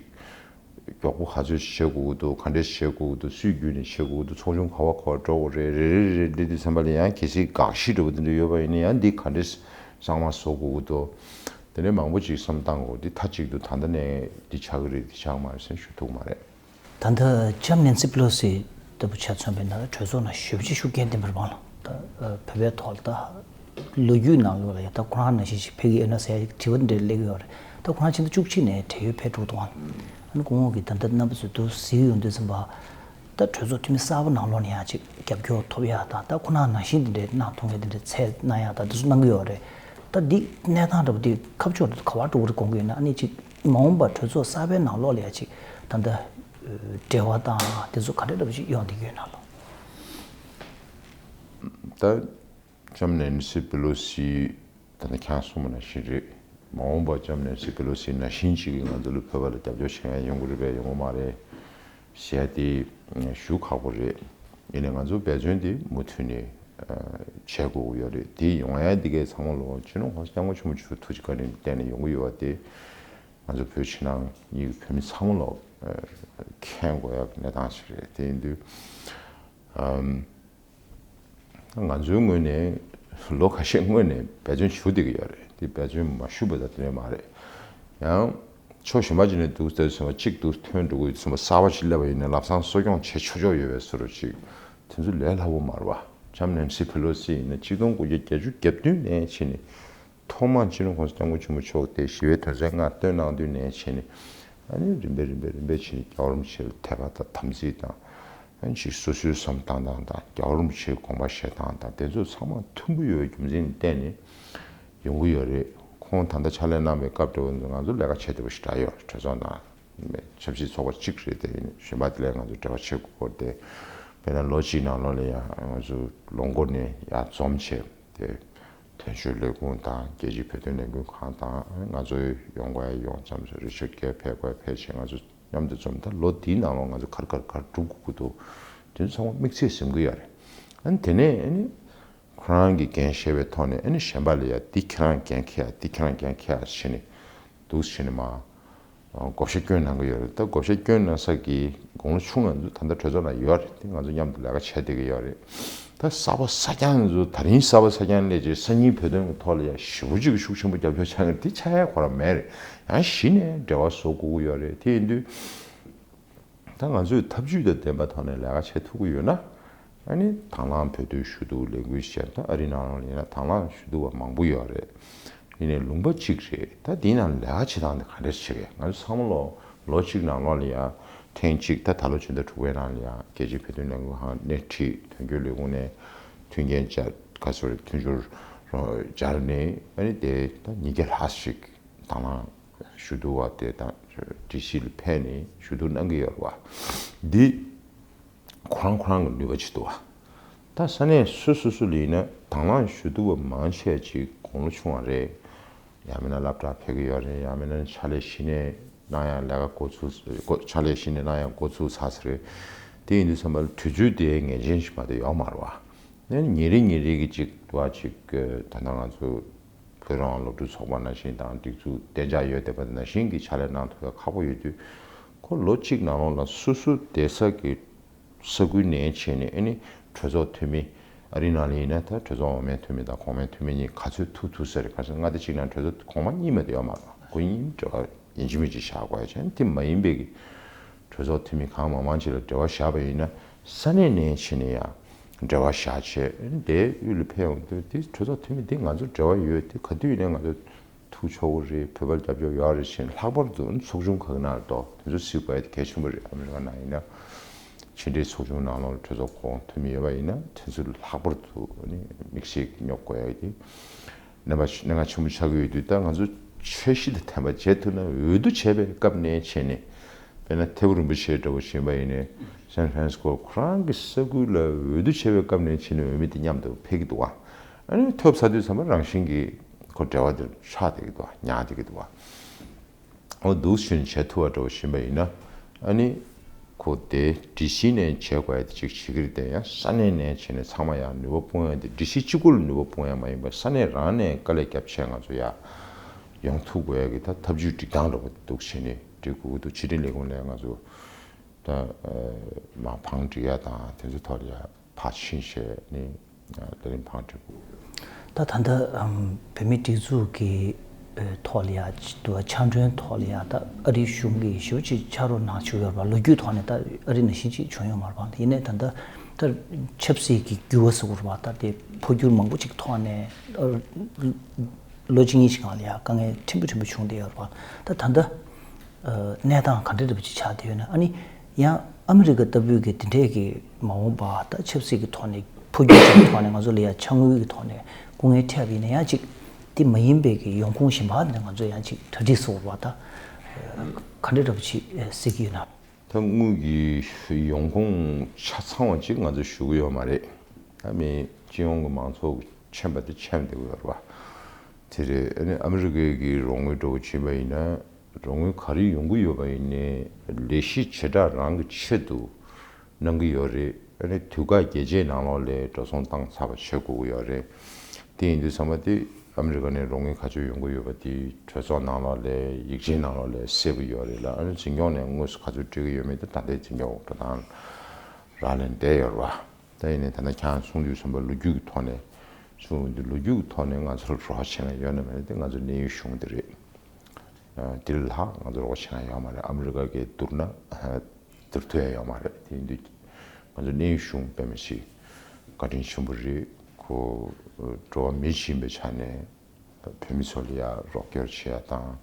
མགྱོགས་པོ་ག་ཚོད་བྱེད་དགོས་ཀྱི་འདུག་ག་འདྲས་བྱེད་དགོས་ཀྱི་འདུག་སུས་བརྒྱུད་ནས་བྱེད་དགོས་ཀྱི་འདུག་ཚོགས་ཆུང་ག་བ་ག་བ་འགྲོ་དགོས་རེད། རེ་རེ་རེ་རེ་འདི་འདི་ཙམ་པ་ལ་ཡང་གལ་སྲིད་དགག་གཞི་འདྲ་པོ་འདི་འདྲ་ཡོད་པ་ཡིན་ན་ཡང་འདི་ག་འདྲས་གཙང་མ་བཟོ་དགོས་ཀྱི་འདུག་དེ་འདྲས་མང་པོ་ཅིག་བསམ་བཏང་དགོས། འདི་མཐའ་གཅིག་ཏུ་ད་ལྟ་ནས་འདི་ཆགས་ཀྱི་རེད་འདི་ཆགས་མ་རེད་ཟེར་ཞུ་ཐུབ་ཀྱི་མ་རེད། ད་ལྟ་ལྕམ་ནེན་སི་པེ་ལོ་སི་ལྟ་བུ་ཆ་མཚོན་པ་ཡིན་ན་གྲོས་ཚོགས་ནང་ཞེ་པོ་ཅིག་ཤུགས་རྐྱེན་ལྡན་པ་རེད་པ། ད་བོད་པའི་ཐོག་ལ་ད་ལོ་རྒྱུས་ནང་ལོགས་ལ་ཡ་ད་ཁོ་རང་ནང་བཞིན་ཞིག་ཕེབས་ཀྱི་ཡོད་ན་ཟེར་ཡ་དྲི་བ་འདི་འདྲ་སླེབས་ཀྱི་ཡོད་རེད། ད་ཁོ་རང་ཕྱི་ཟླ་བཅུ་གཅིག་ནས་བགྲེས་ཡོལ་ཕེབས་འགྲོ་གི་འདུག་ཨ་ནི་སྐུ་ངོ་གིས་ད་ལྟ་རྣམ་པ་ཚོས་འདུག་གཟིགས་ཡོང་དུས་ཙམ་པ་ ད་གྲོས་ཚོགས་འཐུས་མི་གསར་པ་ནང་ལོགས་ནས་ཡང་ཅིག་རྒྱབ་སྐྱོར་ཐོབ་ཡ་དང་། ད་ཁོ་ན་ནང་བཞིན་དེ་འདྲའི་གནང་ཐུབ་མཁན་དེ་འདྲའི་ཚད་གནང་ཡ་དང་། དེ་ཚོ་གནང་གི་ཡོད་རེད། ད་འདི་གནས་སྟངས་འདྲ་པོ་འདི་ཁ་ཕྱོགས་འདི་ག་བ་འགྲོ་གི་རེད་དགོངས་ཀྱི་ཡོད་ན། ཨ་ནི་ཅིག་མ་འོངས་པར་གྲོས་ཚོགས་གསར་པའི་ནང་ལོགས་ལ་ཡ་ཅིག་ད་ལྟ་འབྲེལ་བ་དང་དེ་ཚོ་ག་འདྲ་འདྲ་པོ་ཅིག་ཡོང་བསྡད་ཀྱི་ཡོད་ན་ལོ། ད་ལྕམ་ནན་སི་པེ་ལོ་སི་ད་ལྟ་ཁྱེད་གསུངས་པ་ནང་བཞིན་རེད། མ་འོངས་པར་ལྕམ་ནན་སི་པེ་ལོ་སི་ནང་བཞིན་ཅིག་གིས་ང་ཚོ་ལ་བོད་པ་ལ་རྒྱབ་སྐྱོར་བྱེད་མཁན་ཡོང་གི་རེད་པས་ཡོང་གི་མ་རེད་ཟེར་ཡ་དེ་ཞུ་ཁག་པོ་རེད། ཡིན་ནའི་ང་ཚོ་འབད་བརྩོན་དེ་མུ་མཐུད་ནས་བྱེད་དགོས་ཀྱི་ཡོད་རེད། དེ་ཡོང་ཡ་འདི་གའི་ཚང་མ་ལོ་སྤྱི་ནོར་༸གོང་ས་༸སྐྱབས་མགོན་ཆེན་པོ་མཆོག་ཐུགས་རྗེ་བཀའ་དྲིན་བརྟེན་ནས་ཡོང་གི་ཡོད་པ་དེ་ང་ཚོ་བོད་ཕྱི་ནང་གཉིས་ཀྱི་བོད་མི་ཚང་མ་ལོ་མཁྱེན་དགོས་ཡ་གི་གནས་སྟངས་ཤིག་རེད། དེ་ཡིན་དུས། ང་ཚོའི་ངོས་ནས་ལོ་ཁ་ཤས་སྔོན་ནས་འབད་བརྩོན་ཞུ་བསྡད་ཀྱི་ཡོད་རེད། དེ་འབད་བརྩོན་མ་ཞུས་པ་ད་དེ་འདྲ་མ་རེད། ཡང་ཕྱོགས་གཞན་པ་ཅིག་ནས་འདུག་ལྟ་ཚུལ་མ་གཅིག་འདུག་ཐོན་འགྲོ་གི་ཡོད་ཚུལ་མ་གསར་པ་ཞིག་སླེབས་པ་ཡིན་ན་ལམ་སང་གསོ་སྐྱོང་བྱེད་ཆོག་ཆོག་ཡོད་པའི་བཟོ་འདྲ་ཅིག་དེ་ཚོ་ལས་སླ་པོ་མ་རེད་བ། ལྕམ་ནན་སི་ཕེ་ལོ་སི་ཡིན་ན་གཅིག་སྟོང་དགུ་བརྒྱ་བརྒྱད་ཅུ་གྱ་བདུན་ནས་ཕྱིན་ནས་ཐོག་མར་སྤྱི་ནོར་༸གོང་ས་༸སྐྱབས་མགོན་ཆེན་པོ་མཆོག་དེ་ཞི་བའི་དོན་ཚན་ལྔ་བཏོན་གནང་དུས་ནས་ཕྱིན་ནས། ཨ་ནི་རིམ་པས་རིམ་པས་རིམ་པས་ཕྱིན་ནས་རྒྱལ་བ་རིན་པོ་ཆེ་ལ་དད་པ་དང་དམ་ཚིག་དང་། ཨ་ནི་ཅིག་སོ་སོའི་བསམ་བཏང་སྟངས་དང་རྒྱལ་བ་རིན་པོ་ཆེའི་དགོངས་པ་བཞེས་སྟངས་དང་དེ་ཚོ་ཚང་མ་མཐུན་པོ་ཡོད་པའི་རྒྱུ་མཚན་བརྟེན་ནས་ཡོང་གི་ཡོད་རེད། ཁོང་ད་ལྟ་ཕྱག་ལས་གནང་བའི་སྐབས་འདྲ་བོ་ང་ཚོ་ལས་ཀ་བྱེད་བདེ་པོ་ཞེ་དྲག་ཡོད་རེད། གྲོས་ཚོགས་ནང་ཆབ་སྲིད་ཚོགས་པ་གཅིག་རེད། དེ་ཡིན་གཞན་པ་དེ་ལས་ང་ཚོ་འབྲེལ་བ་བྱེད་དགོས་སྐོར་དེ། དཔེར་ན་ལོ་གཅིག་ནང་ལོགས་ལ་ཡང་ང་ཚོ་ལོ་འཁོར་ནས་ཡར་འཛོམས་བྱས་ཏེ། དོན་གཅོད་ལས་ཁུངས་དང་རྒྱལ་སྤྱིའི་བོད་དོན་ལས་འགུལ་ཁང་དང་ང་ཚོའི་ཡོང་དགོས་ཡ་ཡོང་ཙམ་ཟེར། རི་ཆར་གྷེལ་ཕེབས་དགོས་ཡ་ཕེབས་བྱས་ང་ཚོ་མཉམ་དུ་འཛོམས། ད་ལོ་འདིའི་ནང་ལོགས་ང་ཚོ་ག་རེ་ག་རེ་ག་རེ་སྒྲུབ་དགོས་ཀྱི་འདུག་དེ་ཚོ་ཚང་མ་དམིགས་བསལ་གཟིམ་གྱི་ཡོད་རེད། ཨ་ནི་དེ་ནས་ཨ་ནི་ཁོ་རང་གིས་འགན་བཞེས་པའི་ཐོག་ནས་ཨ་ནི་གཞན་པ་ལ་ཡ་འདི་ཁྱེད་རང་འགན་འཁྱེར་ཡ་འདི་ཁྱེད་རང་འགན་འཁྱེར་ཡ་བྱས་ནས་འདུག་བྱས་ནས་མ། བགོ་བཤའ་སྐྱོན་གནང་གི་ཡོད་རེད། ད་བགོ་བཤའ་སྐྱོན་གནང་ས་གི་དགུང་ལོ་ཆུང་ང་ཚོ་ད་ལྟ་གྲོས་ཚོགས་ནང་ཡོད་རེད། དེ་ང་ཚོ་མཉམ་དུ་ལས་ཀ་བྱས་བསྡད་ཀྱི་ཡོད་རེད། ད་གསར་པ་གསར་རྐྱང་ཚོ་ད་རིང་གསར་པ་གསར་རྐྱང་སླེབས་རྗེས་སང་ཉིན་བོད་དོན་གྱི་ཐོག་ལ་ཡ་ཞེ་པོ་ཅིག་ཤུགས་ཆེན་པོ་རྒྱབ་སྐྱོར་བྱ་མཁན་དེ་ཆགས་ཡ་ཁོ་རང་མེད་རེད། ཡང་གཞི་ནས་འབྲེལ་བ་བཟོ་དགོས་ཀྱི་ཡོད་རེད། དེ་ཡིན་དུས། ད་ང་ཚོས་ཐབས་ཇུས་དང་ལྡན་པ་ཐོག་ནས་ལས་ཀ་བྱེད་ཐུབ་ཀྱི་ཡོད་ན། ཨ་ནི་དང་བླངས་བོད་དོན་ཞུ་གཏུག་ལས་འགུལ་ཞིག་བྱས། ད་ཨ་རིའི་ནང་ལོགས་ལ་ཡིན་ན་དང་བླངས་ཞུ་གཏུག་པ་མང་པོ་ཡོད་རེད། ཡིན་ནའི་ལུང་པ་གཅིག་རེད། ད་འདིའི་ནང་ལས་ཀ་བྱེད་སྟངས་དེ་ག་འདྲས་བྱེད་ཀྱི། ང་ཚོ་ཚང་མ་ལོ་ལོ་གཅིག་ནང་ལོགས་ལ་ཡ་ཐེངས་གཅིག་ད་ད་ལོ་ཕྱི་ཟླ་དྲུག་པའི་ནང་ལ་ཡ་རྒྱལ་སྤྱིའི་བོད་དོན་ལས་འགུལ་ཁང་སྣེ་ཁྲིད་དོན་གཅོད་ལས་ཁུངས་ནས་མཐུན་རྐྱེན་སྦྱར་ག་ཚོད་རེད། མཐུན་སྦྱོར་སྦྱར་ནས་ཨ་ནི་དེ་ད་ཉིས་བརྒྱ་ལྷག་ཞིག་དང་བླངས་ཞུ་གཏུག་པ་དེ་དང་ཌི་སི་ལ་ཕེབས་ནས་ཞུ་གཏུག་གནང་གི་ཡོད་རེད་བ། འདི་ཁོ་རང་ཁོ་རང་གི་ནུས་པ་ཅིག་འདུག་བ། ད་ས་གནས་སོ་སོ་སོ་ལ་ཡིན་ན་དང་བླངས་ཞུ་གཏུག་པ་མང་ཆེ་ཅིག་དགུང་ལོ་ཆུང་བ་རེད། ཡང་མིན་ན་སློབ་གྲྭ་ཕེབས་ཀྱི་ཡོད་རེད། ཡང་མིན་ན་ཕྱག་ལས་གཞི་ནས་གནང་ཡང་ལས་ཀ་འགོ་ཚུགས། འགོ་ཕྱག་ལས་གཞི་ནས་གནང་ཡང་འགོ་ཚུགས་ཚར་ས་རེད། དེ་ཡིན་དུས་ཙམ་པ་ལ་དུས་ཚོད་དེ་ངེས་ཅན་ཞིག་མ་གཏོགས་ཡོད་མ་རེད་བ། ཨ་ནི་ཉིན་རེ་ཉིན་རེ་གི་ཅིག་འདུག་བ། ཅིག་ད་ལྟ་ང་ཚོ་བོད་རང་དབང་སློབ་ཕྲུག་ཚོགས་པ་ནང་བཞིན་དང་སྒྲིག་འཛུགས་གཏན་འཇགས་ཡོད་བསྡད་པ་ནང་བཞིན་གྱི་ཕྱག་ལས་གནང་ཐུབ་ཡ་ཁག་པོ་ཡོད་དུས། ཁོ་ལོ་གཅིག་ནང་ལོགས་ལ་སོ་སོ་བསྡད་ས་གི་ས་ཁུལ་ནས་བྱས་ནས་ཨ་ནི་གྲོས་ཚོགས་འཐུས་མི། ཨ་རིའི་ནང་ལ་ཡིན་ན་ད་གྲོས་ཚོགས་འོག་མའི་འཐུས་མི་དང་གོང་མའི་འཐུས་མི་གཉིས་ག་ཚོད་ཐུག་ཐུག་ས་རེད། ག་ཚོད་མངའ་སྡེ་གཅིག་ནང་གྲོས་ཚོགས་གོང་མ་གཉིས་མ་གཏོགས་ཡོད་མ་རེད། ཁོ་གཉིས་འབྲེལ་བ་ཡིན་གཅིག་མིན་གཅིག་བཞག་དགོས་ཡ་བྱས། ཨ་ནི་དེ་མ་ཡིན་པའི་གི་གྲོས་ཚོགས་འཐུས་མི་གང་མང་མང་ཅིག་ལ་འབྲེལ་བ་བཞག་པ་ཡིན་ན། ས་གནས་ནས་བྱས་ནས་ཡང་འབྲེལ་བ་བཞག་བྱས་དེ་དབུས་ལ་ཕེབས་ཡོང་དུས། དེ་གྲོས་ཚོགས་འཐུས་མི་དེ་ང་ཚོ་འབྲེལ་བ་ཡོད། དེ་ག་དུས་ཡིན་ནའི་ང་ཚོ་ཐུག་ཆོག་གི་རེད། བོད་པར་རྒྱབ་སྐྱོར་ཡོད་རེད་ཟེར་ནས། ལྷག་པར་དུ་ཚོགས་ཆུང་ཁག་ནང་ལ་གཏོགས་དེ་ཚོ་གཟིགས་དགོས་ཡ་དེ་གལ་ཆེན་པོ་རེད། ཨ་མི་རི་ཀ་ནང་ཡིན་ན་ཕྱི་འབྲེལ་ཚོགས་ཆུང་ནང་ལོགས་ལ་གྲོས་ཚོགས་ཁོངས་འཐུས་མི་ཡོད་པ་ཡིན་ན་དེ་ཚོ་ལྷག་པར་དུ་ནི་དམིགས་བསལ་སྙོབ་དགོས་ཡ་དེ་གནད་འགག་གནད་འགག་ཆེན་པོ་ཆགས་ཀྱི་ཡོད་དུས། ད་ང་ཚོ་འཆར་གཞི་དང་ལྡན་པ་བྱེད་ཐུབ་ན། འོས་བསྡུ་བྱས་པའི་སྐབས་ནས་བྱས་ནས། དཔེར་ན་ཐེའུ་རིན་པོ་ཆེ་འདྲ་བོ་ཞིག་ཡིན་པ་ཡིན་ནའི་སན་ཧྥ་རན་སི་ཀོ་ཁོ་རང་གི་ས་ཁུལ་ལ་འོས་བསྡུ་བྱས་པའི་སྐབས་ནས་བྱས་ནས་འོས་མི་དེ་མཉམ་དུ་ཕེབས་ཀྱི་འདུག་བ། ཨ་ནི་ཐོབ་ཚར་དུས་ཙམ་པ་རང་བཞིན་གྱིས་ཁོ་འབྲེལ་བ་དེ་ཆགས་བསྡད་ཀྱི་འདུག་བ། ཉར་བསྡད་ཀྱི་འདུག་བ། འོ་འདུག་ཞུ་ནས་བྱེད་ཐུབ་པ་འདྲ་བོ་ཞིག་ཡིན་པ་ཡིན་ན། ཨ་ནི་ཁོ་དེ་ཌི་སི་ནས་བྱེད་དགོས་ཡ་དེ་ཅིག་བྱེད་ཀྱི་རེད་དེ། ཡང་ས་གནས་ནས་བྱས་ནས་ཚང་མ་ཡང་ནུས་པ་སྤུངས་ཡ་དེ། ཌི་སི་གཅིག་པུ་ལ་ནུས་པ་སྤུངས་ཡ་མ་ཡིན་པར་ས་གནས་རང་ནས་དཀའ་ལས་བརྒྱབ་བྱས་ང་ཚོ་ཡར་ཡོང་ཐུབ་དགོས་ཡ་གི་ད་ཐབས་ཇུས་སྒྲིག་སྟངས་འདྲ་པོ་འདུག་བྱས་ནས་སྒྲིག་དགོས་ཀྱི་འདུག། ཕྱི་དྲིལ་ལས་ཁུངས་ནས་ང་ཚོ་ད་མར་བང་སྒྲིག་ཡ་དང་དེ་ཚོ་ཐོག་ལ་ཡ་ཕར་ཕྱིན་བྱས་ནས་ལས་རིམ་བང་སྒྲིག་དགོས། ད་ད་ལྟ་ཨམ་བོད་མིའི་སྒྲིག་འཛུགས་ཀྱི་ཨེ་ཐོག་ལ་ཡ་ཅིག་འདུག་བ། ཕྱག་མགྲོན་ཐོག་ལ་ཡ་ད་ཨ་རིའི་གཞུང་གིས་ཞེ་པོ་ཅིག་ཕྱག་རོགས་གནང་བྱུང་ཡོད་རེད་པ། ལོ་རྒྱུས་ཐོག་ནས་ད་ཨ་རི་ནང་བཞིན་ཅིག་བྱུང་ཡོད་མ་རེད་པ། ཡིན་ནའི་ད་ལྟ་ད་ཆབ་སྲིད་ཀྱི་འགྱུར་བ་ཟེར་དགོས་རེད་པ། ད་དེ་འཕོ་འགྱུར་མང་པོ་ཅིག་ཐོག་ནས་ཨ་ལོ་གཅིག་གཉིས་ཤིག་སྒང་ལ་ཡ་དཀའ་ངལ་ཕྲན་བུ་ཕྲན་བུ་བྱུང་བསྡད་ཡོད་རེད་པ། ད་ད་ལྟ་ཨ་གནས་སྟངས་ག་འདྲ་འདྲ་པོ་ཅིག་ཆགས་བསྡད་ཡོད་ན། ཨ་ནི་ཡང་ ཨ་མི་རི་ཀ་ལྟ་བུའི་གི་དེ་འདྲས་ཀྱི་མ་འོངས་པ་ད་ཆབ་སྲིད་ཀྱི་ཐོག་ནས་འཕོ་འགྱུར་ཅིག་གི་ཐོག་ནས་ང་ཚོ་ལ་ཡ་ཕྱག་དངུལ་གྱི་ཐོག་ནས་སྐུ་ངལ་འཕྲད་པ་ཡིན་ན་ཡང་ཅིག་དེ་མ་ཡིན་པའི་གི་ཡོང་ཁུངས་གཞན་པ་ནས་ང་ཚོ་ཡང་ཅིག་གྲ་སྒྲིག་སོགས་པ་ད་ག་འདྲ་འདྲ་པོ་ཅིག་སྲིད་ཀྱི་ཡོད་ན། ད་དངུལ་གྱི་ཡོང་ཁུངས་ཆ་ཚང་བ་ཅིག་ང་ཚོས་ཞུ་གི་ཡོད་མ་རེད། ད་མི་སྤྱི་ཡོངས་ཀྱི་མང་ཚོགས་ཀྱི་མཆན་པ་དེ་མཆན་བསྡད་ཀྱི་ཡོད་རེད་བ། དེ་རེད། ཨ་ནི་ཨ་མི་རི་ཀའི་གི་རོགས་དངུལ་འདྲ་བོ་བྱིན་པ་ཡིན་ན་རོགས་དངུལ་ག་རེ་ཡོང་གི་ཡོད་པ་ཡིན་ནའི་ལས་གཞི་བྱེ་བྲག་རང་གི་ཆེད་དུ་གནང་གི་ཡོད་རེད། ཨ་ནི་དུས་བཀག་རྒྱས་བཅད་ནང་ལོགས་ལ་འགྲོ་སོང་བཏང་ཚར་བ་བྱེད་དགོས་ཀྱི་ཡོད་རེད། དེ་ཡིན་དུས་ཚང་མ་དེ་ཨ་མི་རི་ཀ་ནས་རོགས་དངུལ་ག་ཚོད་ཡོང་གི་ཡོད་པ་དེ་གྲོས་ཚོགས་ནང་ལོགས་ལ་ཡིག་ཆའི་ནང་ལོགས་ལ་གསལ་པོ་ཡོད་རེད་ལ། ཨ་ནི་འཛིན་སྐྱོང་ནས་དངོས་སུ་ག་ཚོད་སྤྲད་ཀྱི་ཡོད་མེད་དེ་ད་ལྟའི་འཛིན་སྐྱོང་འོག་འགྲོ་སྟངས་རག་ལས་བསྡད་ཡོད་རེད་བ། ད་ཡིན་ནའི་ད་ལྟ་ཁྱེད་རང་གསུང་དུས་ཙམ་པ་ལོ་རྒྱུས་ཀྱི་ཐོག་ནས་གསུང་དུས་ལོ་རྒྱུས་ཀྱི་ཐོག་ནས་ང་ཚོར་རོགས་བྱེད་མཁན་ཡོད་ན་མེད་ན་དེ་ང་ཚོ་གནས་ཡུལ་གཞུང་དེ་རེད། ཨ། དེ་ལས་ལྷག་ང་ཚོ་རོགས་བྱེད་མཁན་ཡོད་མ་རེད། ཨ་མི་རི་ཀ་གིས་བསྡུར་ན་བསྡུར་ཐུབ་ཡ་ཡོད་མ་རེད། དེ་ཡིན་དུས་ང་ཚོ་གནས་ཡུལ་གཞུང་དཔེ་མི་སྲིད་བཀའ་དྲིན་ཆེན་པོ་རེད། ཁོ་འགྲོ་བ་མི་ཡིན་པའི་ཆ་ནས་བོད་མི་ཚོ་ལ་ཡ་རོགས་སྐྱོར་བྱེད་ཡ་དང་།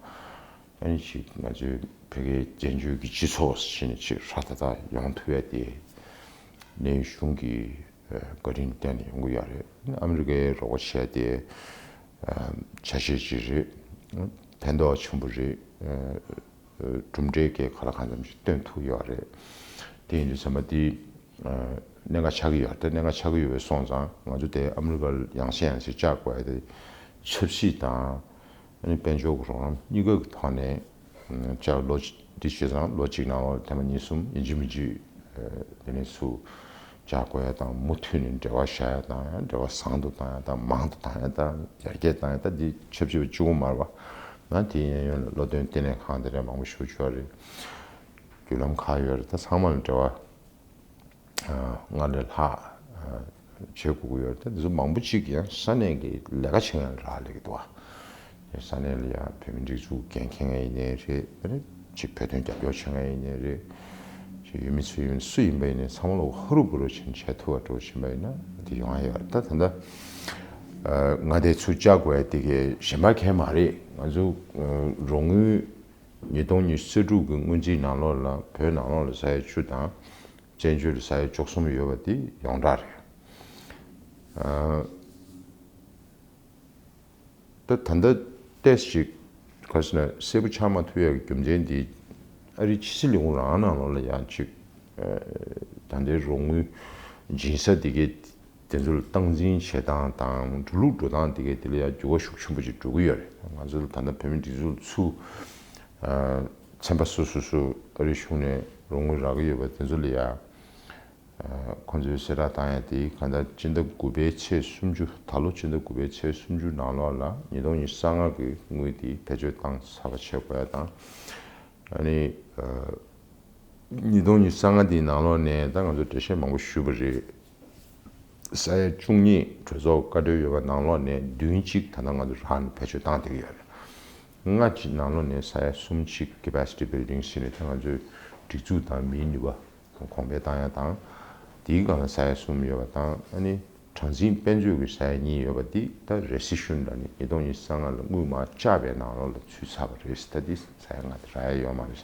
ཨ་ནི་ཅིག་ང་ཚོའི་བོད་སྐད་སྦྱང་བརྗོད་ཀྱི་སྤྱི་ཚོགས་ཟེར་ནས་ཅིག་ཧྲ་ཐག་ཐག་ཡོང་ཐུབ་ཡ་དེ་གནས་ཡུལ་གཞུང་གི་བཀའ་དྲིན་བརྟེན་ནས་ཡོང་གི་ཡོད་རེད། ཨ་མི་རི་ཀའི་རོགས་པ་བྱས་ཏེ་ཆ་ཤས་ཅིག་རེད། ཕན་ཐོགས་ཆེན་པོ་རེད། གྲུབ་འབྲས་ཀྱི་ག་ལ་གང་འཚམ་ཞིག་སྟོན་ཐུབ་ཡོད་རེད། དེ་ཡིན་དུས་ཚང་མ་དེ་གནད་འགག་ཆགས་ཀྱི་ཡོད་རེད། ད་གནད་འགག་ཆགས་ཀྱི་ཡོད་པའི་སོང་ཙང་ང་ཚོ་དེ་ཨ་མི་རི་ཀར་ཡང་སེ་ཡང་སེ་བཅར་དགོས་ཡ་དེ་ཆབ་སྲིད་དང་། ཨ་ནི་དཔལ་འབྱོར་གྱི་རོགས་རམ་གཉིས་ཀ་གི་ཐོག་ནས་བཅར། ལོ་འདི་བྱས་ཙང་ལོ་གཅིག་ནང་ལ་ཐེངས་མ་གཉིས་གསུམ་ཡིན་གཅིག་མིན་གཅིག་དེ་ནས་སུ་བཅར་དགོས་ཡ་དང་། མུ་མཐུད་ནས་འབྲེལ་བ་བཞག་ཡ་དང་། ཡང་འབྲེལ་བ་བཟང་དུ་བཏང་ཡ་དང་། མང་དུ་བཏང་ཡ་དང་། ཡར་རྒྱས་བཏང་ཡ་དང་། འདི་ཆབས་ཅིག་པ་གཅིག་པོ་མ་རེད་བ། ང་དེ་ཡན་ཡོད་ལ་བློ་འདོན་ལྟེ་གནས་ཁང་དེ་འདྲ་མང་པོ་ཞིག་ཡོད་རེད། བརྒྱུད་ལམ་ཁག་ཡོད་རེད། ད་ཚང་མ་ལ་འབྲེལ་བ་སྔར་ལས་ལྷག་བྱེད་དགོས་ཀྱི་ཡོད་རེད། ད་འདི་ཚོ་མང་པོ་ཅིག་ཡང་ས་གནས་ཀྱི་ལས་ཀ་བྱེད་མཁན་ལ་རག་ལས་ཀྱི་འདུག་བ། ས་གནས་ལ་ཡང་བོད་མི་སྒྲིག་འཛུགས་འགན་འཁྱེར་མཁན་ཡིན་ནའི་རེད། ཅིག་བོད་དོན་རྒྱབ་སྐྱོར་བྱེད་མཁན་ཡིན་ནའི་རེད། ཅིག་ཡུལ་མི་ཚོ་ཡིན་སུ་ཡིན་པ་ཡིན་ནའི་ཚང་མ་ལ་ཧུ་རུ་བུ་རུ་བྱེད་བྱེད་ཐུབ་པ་འགྲོ་བཞིན་པ་ཡིན་ན་འདི་ཡོང་ཡ་ཡོད་རེད། ད་ད་ལྟ་ང་དེ་ཚུར་བཅར་དགོས་ཡ་དེ་གའི་གཞན་པ་གང་ཡང་མ་རེད། ང་ཚོ་རོགས་དངུལ་ཉིས་སྟོང་ཉི་ཤུ་རྩ་དྲུག་གི་སྔོན་རྩིས་ནང་ལོགས་ལ་བོད་ནང་ལོགས་ལ་ས་ཡ་བཅུ་དང་། བཙན་བྱོལ་ལ་ས་ཡ་བཅུ་གསུམ་ཡོད་པ་དེ་ཡོངས་གྲགས་རེད། ཨ། ད་ད་ལྟ་ཏོག་ཙམ་ཅིག་ག་རེ་ཟེར་ན་གསལ་པོ་ཆགས་མ་ཐུབ་ཡག་གི་རྒྱུ་མཚན་དེ་ཨ་རིའི་ཕྱི་སྲིད་ལས་ཁུངས་རང་ནང་ལོགས་ལ་ཡང་ཅིག་ད་ལྟའི་རོགས་དངུལ་སྦྱིན་ས་དེ་གའི་དེ་ཚོ་ལ་སྟངས་འཛིན་བྱེད་སྟངས་དང་འགྲོ་ལུགས་འགྲོ་སྟངས་དེ་གའི་དེ་ལ་ཡང་འགྱུར་བ་ཤུགས་ཆེན་པོ་ཅིག་འགྲོ་གི་ཡོད་རེད། ང་ཚོ་ལ་ད་ལྟ་བོད་མི་སྒྲིག་འཛུགས་ཚུར་ཚན་པ་སོ་སོ་སོ་ཨ་རིའི་གཞུང་ནས་རོགས་དངུལ་རག་གི་ཡོད་པ་དེ་ཚོ་ལ་ཡང་ཁོང་ཚོའི་གསལ་བསྒྲགས་བཏང་ཡ་དེ་གང་ལྟར་སྤྱི་ཟླ་དགུ་པའི་ཚེས་སུམ་ཅུ། ད་ལོ་སྤྱི་ཟླ་དགུ་པའི་ཚེས་སུམ་ཅུ་ནང་ལོགས་ལ་ཉིས་སྟོང་ཉི་ཤུ་རྩ་ལྔ་གི་དངུལ་དེ་བེད་སྤྱོད་བཏང་ཚར་བ་བྱེད་དགོས་ཡ་དང་། ཨ་ནི་ཉིས་སྟོང་ཉི་ཤུ་རྩ་ལྔ་དེའི་ནང་ལོགས་ནས་ད་ང་ཚོ་འགྲེལ་བཤད་མང་པོ་ཞུས་པ་རེད། ས་ཡ་བཅུ་གཉིས་གྲོས་ཚོགས་བཀའ་འཁྲོལ་ཡོད་པ་ནང་ལོགས་ནས་བདུན་གཅིག་ད་ལྟ་ང་ཚོ་རང་ནས་བེད་སྤྱོད་བཏང་བསྡད་ཀྱི་ཡོད་རེད། ལྔ་གཅིག་ནང་ལོགས་ནས་ས་ཡ་གསུམ་གཅིག་capacity building ཟེར་ནས་ད་ང་ཚོའི་སྒྲིག་འཛུགས་དང་མིའི་ནུས་པ་གོང་འཕེལ་བཏང་ཡ་དང་། དེའི་སྒང་ལ་ས་ཡ་གསུམ་ཡོད་པ་དང་། ཨ་ནི་གྲངས་འཛིན་དཔལ་འབྱོར་གྱི་ས་ཡ་གཉིས་ཡོད་པ་འདི་ད་rescission ལ་ནི་ཉིས་སྟོང་ཉི་ཤུ་རྩ་ལྔ་ལ་དངུལ་མར་བཅག་པའི་ནང་ལོགས་ལ་ཚུད་ཚར་བ་རེད། ད་འདི་ས་ཡ་ལྔ་དེ་རག་ཡ་ཡོད་མ་རེད།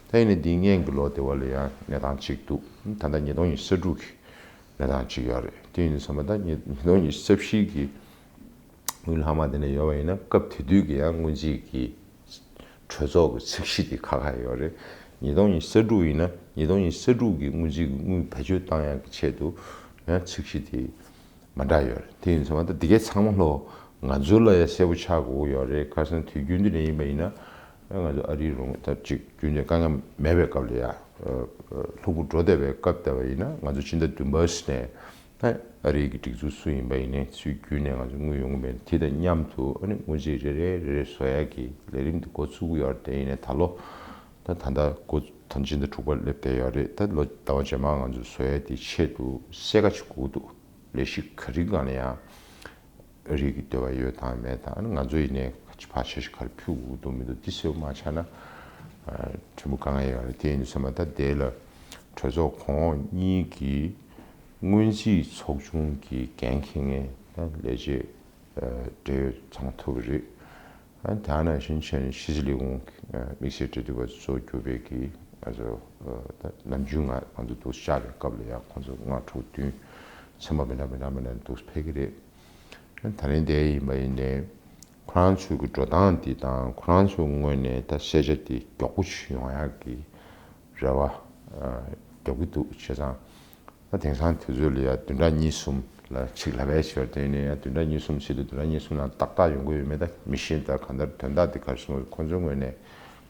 ད་ཡིན་ནའི་འདི་སྔོན་གྱི་ལོ་དེ་བ་ལ་ཡང་གནས་སྟངས་གཅིག་འདུག་ད་ལྟ་ཉིས་སྟོང་ཉི་ཤུ་རྩ་དྲུག་གི་གནས་སྟངས་གཅིག་ཡོད་རེད། དེ་ཡིན་དུས་ཙམ་པ་ད་ཉིས་ཉིས་སྟོང་ཉི་ཤུ་རྩ་བཞི་གི་དངུལ་ལྷག་མ་དེ་ནས་ཡོད་པ་ཡིན་ན་སྐབས་དེ་དུས་ཀྱི་ཡང་སྔོན་རྩིས་ཀྱི་གྲོས་ཚོགས་ཀྱི་ཚད་གཞི་དེ་ཁ་ཁ་ཡོད་རེད། ཉིས་སྟོང་ཉི་ཤུ་རྩ་དྲུག་ཡིན་ན་ཉིས་སྟོང་ཉི་ཤུ་རྩ་དྲུག་གི་སྔོན་རྩིས་ཀྱི་དངུལ་བེད་སྤྱོད་བཏང་ཡག་གི་ཆེད་དུ་ཡང་ཚད་གཞི་དེ་མ་འདྲ་ཡོད་རེད། དེ་ཡིན་ཙང་ད་འདི་གའི་ཚང་མ་ལོ་ང་ཚོ་ལ་ཡང་གསལ་པོ་ཆགས་དགོས་ཀྱི་ཡོད་རེད། ཁ་སང་དུས་རྒྱུན་འདི་ནས་ཡིན་པ་ཡིན་ན་ང་ཚོ་ཨ་རིའི་རོགས་ད་ཅིག་རྒྱུན་ནས་དཀའ་ངལ་མེད་པའི་སྐབས་ལ་ཡ་ལྷུག་པོ་འགྲོ་བསྡད་པའི་སྐབས་དེ་བ་ཡིན་ན་ང་ཚོ་ཕྱི་ཟླ་བདུན་པ་ནས་ད་ཨ་རིའི་གི་སྒྲིག་འཛུགས་སུ་ཡིན་པ་ཡིན་ནའི་ཚུལ་བརྒྱུད་ནས་ང་ཚོ་དངུལ་ཡོང་གི་མེད། དེ་དང་མཉམ་དུ་ཨ་ནི་སྔོན་རྩིས་རེ་རེ་རེ་རེ་བཟོ་ཡ་གི་ལས་རིམ་འདི་འགོ་ཚུགས་ཀྱི་ཡོད་རེད། དེ་ཡིན་ནའི་ད་ལོ་ད་ད་ལྟ་འགོ་ད་ཕྱི་ཟླ་དྲུག་པ་སླེབས་བསྡད་ཡོད་རེད། ད་ལོ་ཟླ་བ་རྗེས་མ་ང་ཚོ་བཟོ་ཡ་དེ་ཆེད་དུ་གསལ་ཁ་ཅིག་དགོས་འདུག་ལས་གཞི་ག་རེ་སྒང་ལ་ཡང་ཨ་རི་གི་འདོད་པ་ཡོད་དང་མེད་དང་། ང་ཚོ་ཡིན་ནའི་ཕར་འཆར་གཞི་ག་རེ་ཕུལ་དགོས་འདུག་མི་འདུག་འདི་གསལ་པོ་མ་ཆགས་ན་ཕྲན་བུ་དཀའ་ངལ་ཡོད་རེད། དེ་ཡིན་དུས་ཙམ་པ་ད་དེ་ལ་གྲོས་ཚོགས་གོང་འོག་གཉིས་ཀྱི་སྔོན་རྩིས་ཚོགས་ཆུང་གི་འགན་འཁྱེར་མཁན་ད་ལས་བྱེད་འབྲེལ་ཡོད་ཚང་མ་ཐུག་གི་རེད། ཨ་ནི་དེ་ནང་བཞིན་བྱས་ནས་ཕྱི་སྲིད་ལས་ཁུངས་དམིགས་བསལ་འབྲེལ་མཐུད་པ་གཙོ་གྱུར་པའི་གི་ ང་ཚོ་ད་ནམ་རྒྱུན་ང་ང་ཚོ་འདུག་བཅར་བའི་སྐབས་ལ་ཡང་ཁོང་ཚོ་ལྔ་དྲུག་བདུན་ཚན་པ་མི་འདྲ་མི་འདྲ་མི་འདྲ་འདུག་ཕེབས་ཀྱི་རེད། ད་རིང་དེ་ཡིན་པ་ཡིན་ནའི་ཁོ་རང་ཚོའི་གི་འགྲོ་སྟངས་འདི་དང་ཁོ་རང་ཚོའི་ངོས་ནས་ད་ཤེས་བྱ་འདི་མགྱོགས་པོ་ཞིག་ཡོང་ཡག་གི་རེ་བ་རྒྱག་གི་འདུག་བྱས་ཙང་། ད་དེང་སང་དུས་ཚོད་ལ་ཡ་བདུན་ཕྲག་གཉིས་གསུམ་ལ་གཅིག་ལབ་པའི་ཕྱིར་དེ་ནས་ཡ་བདུན་ཕྲག་གཉིས་གསུམ་ཕྱིན་ཏེ་བདུན་ཕྲག་གཉིས་གསུམ་ནང་ཏག་ཏག་ཡོང་གི་ཡོད་མེད་ད་མི་ཤེས། ད་གང་ལྟར་དོན་དག་འདི་ག་རེ་སོང་ཁོང་ཚོའི་ངོས་ནས་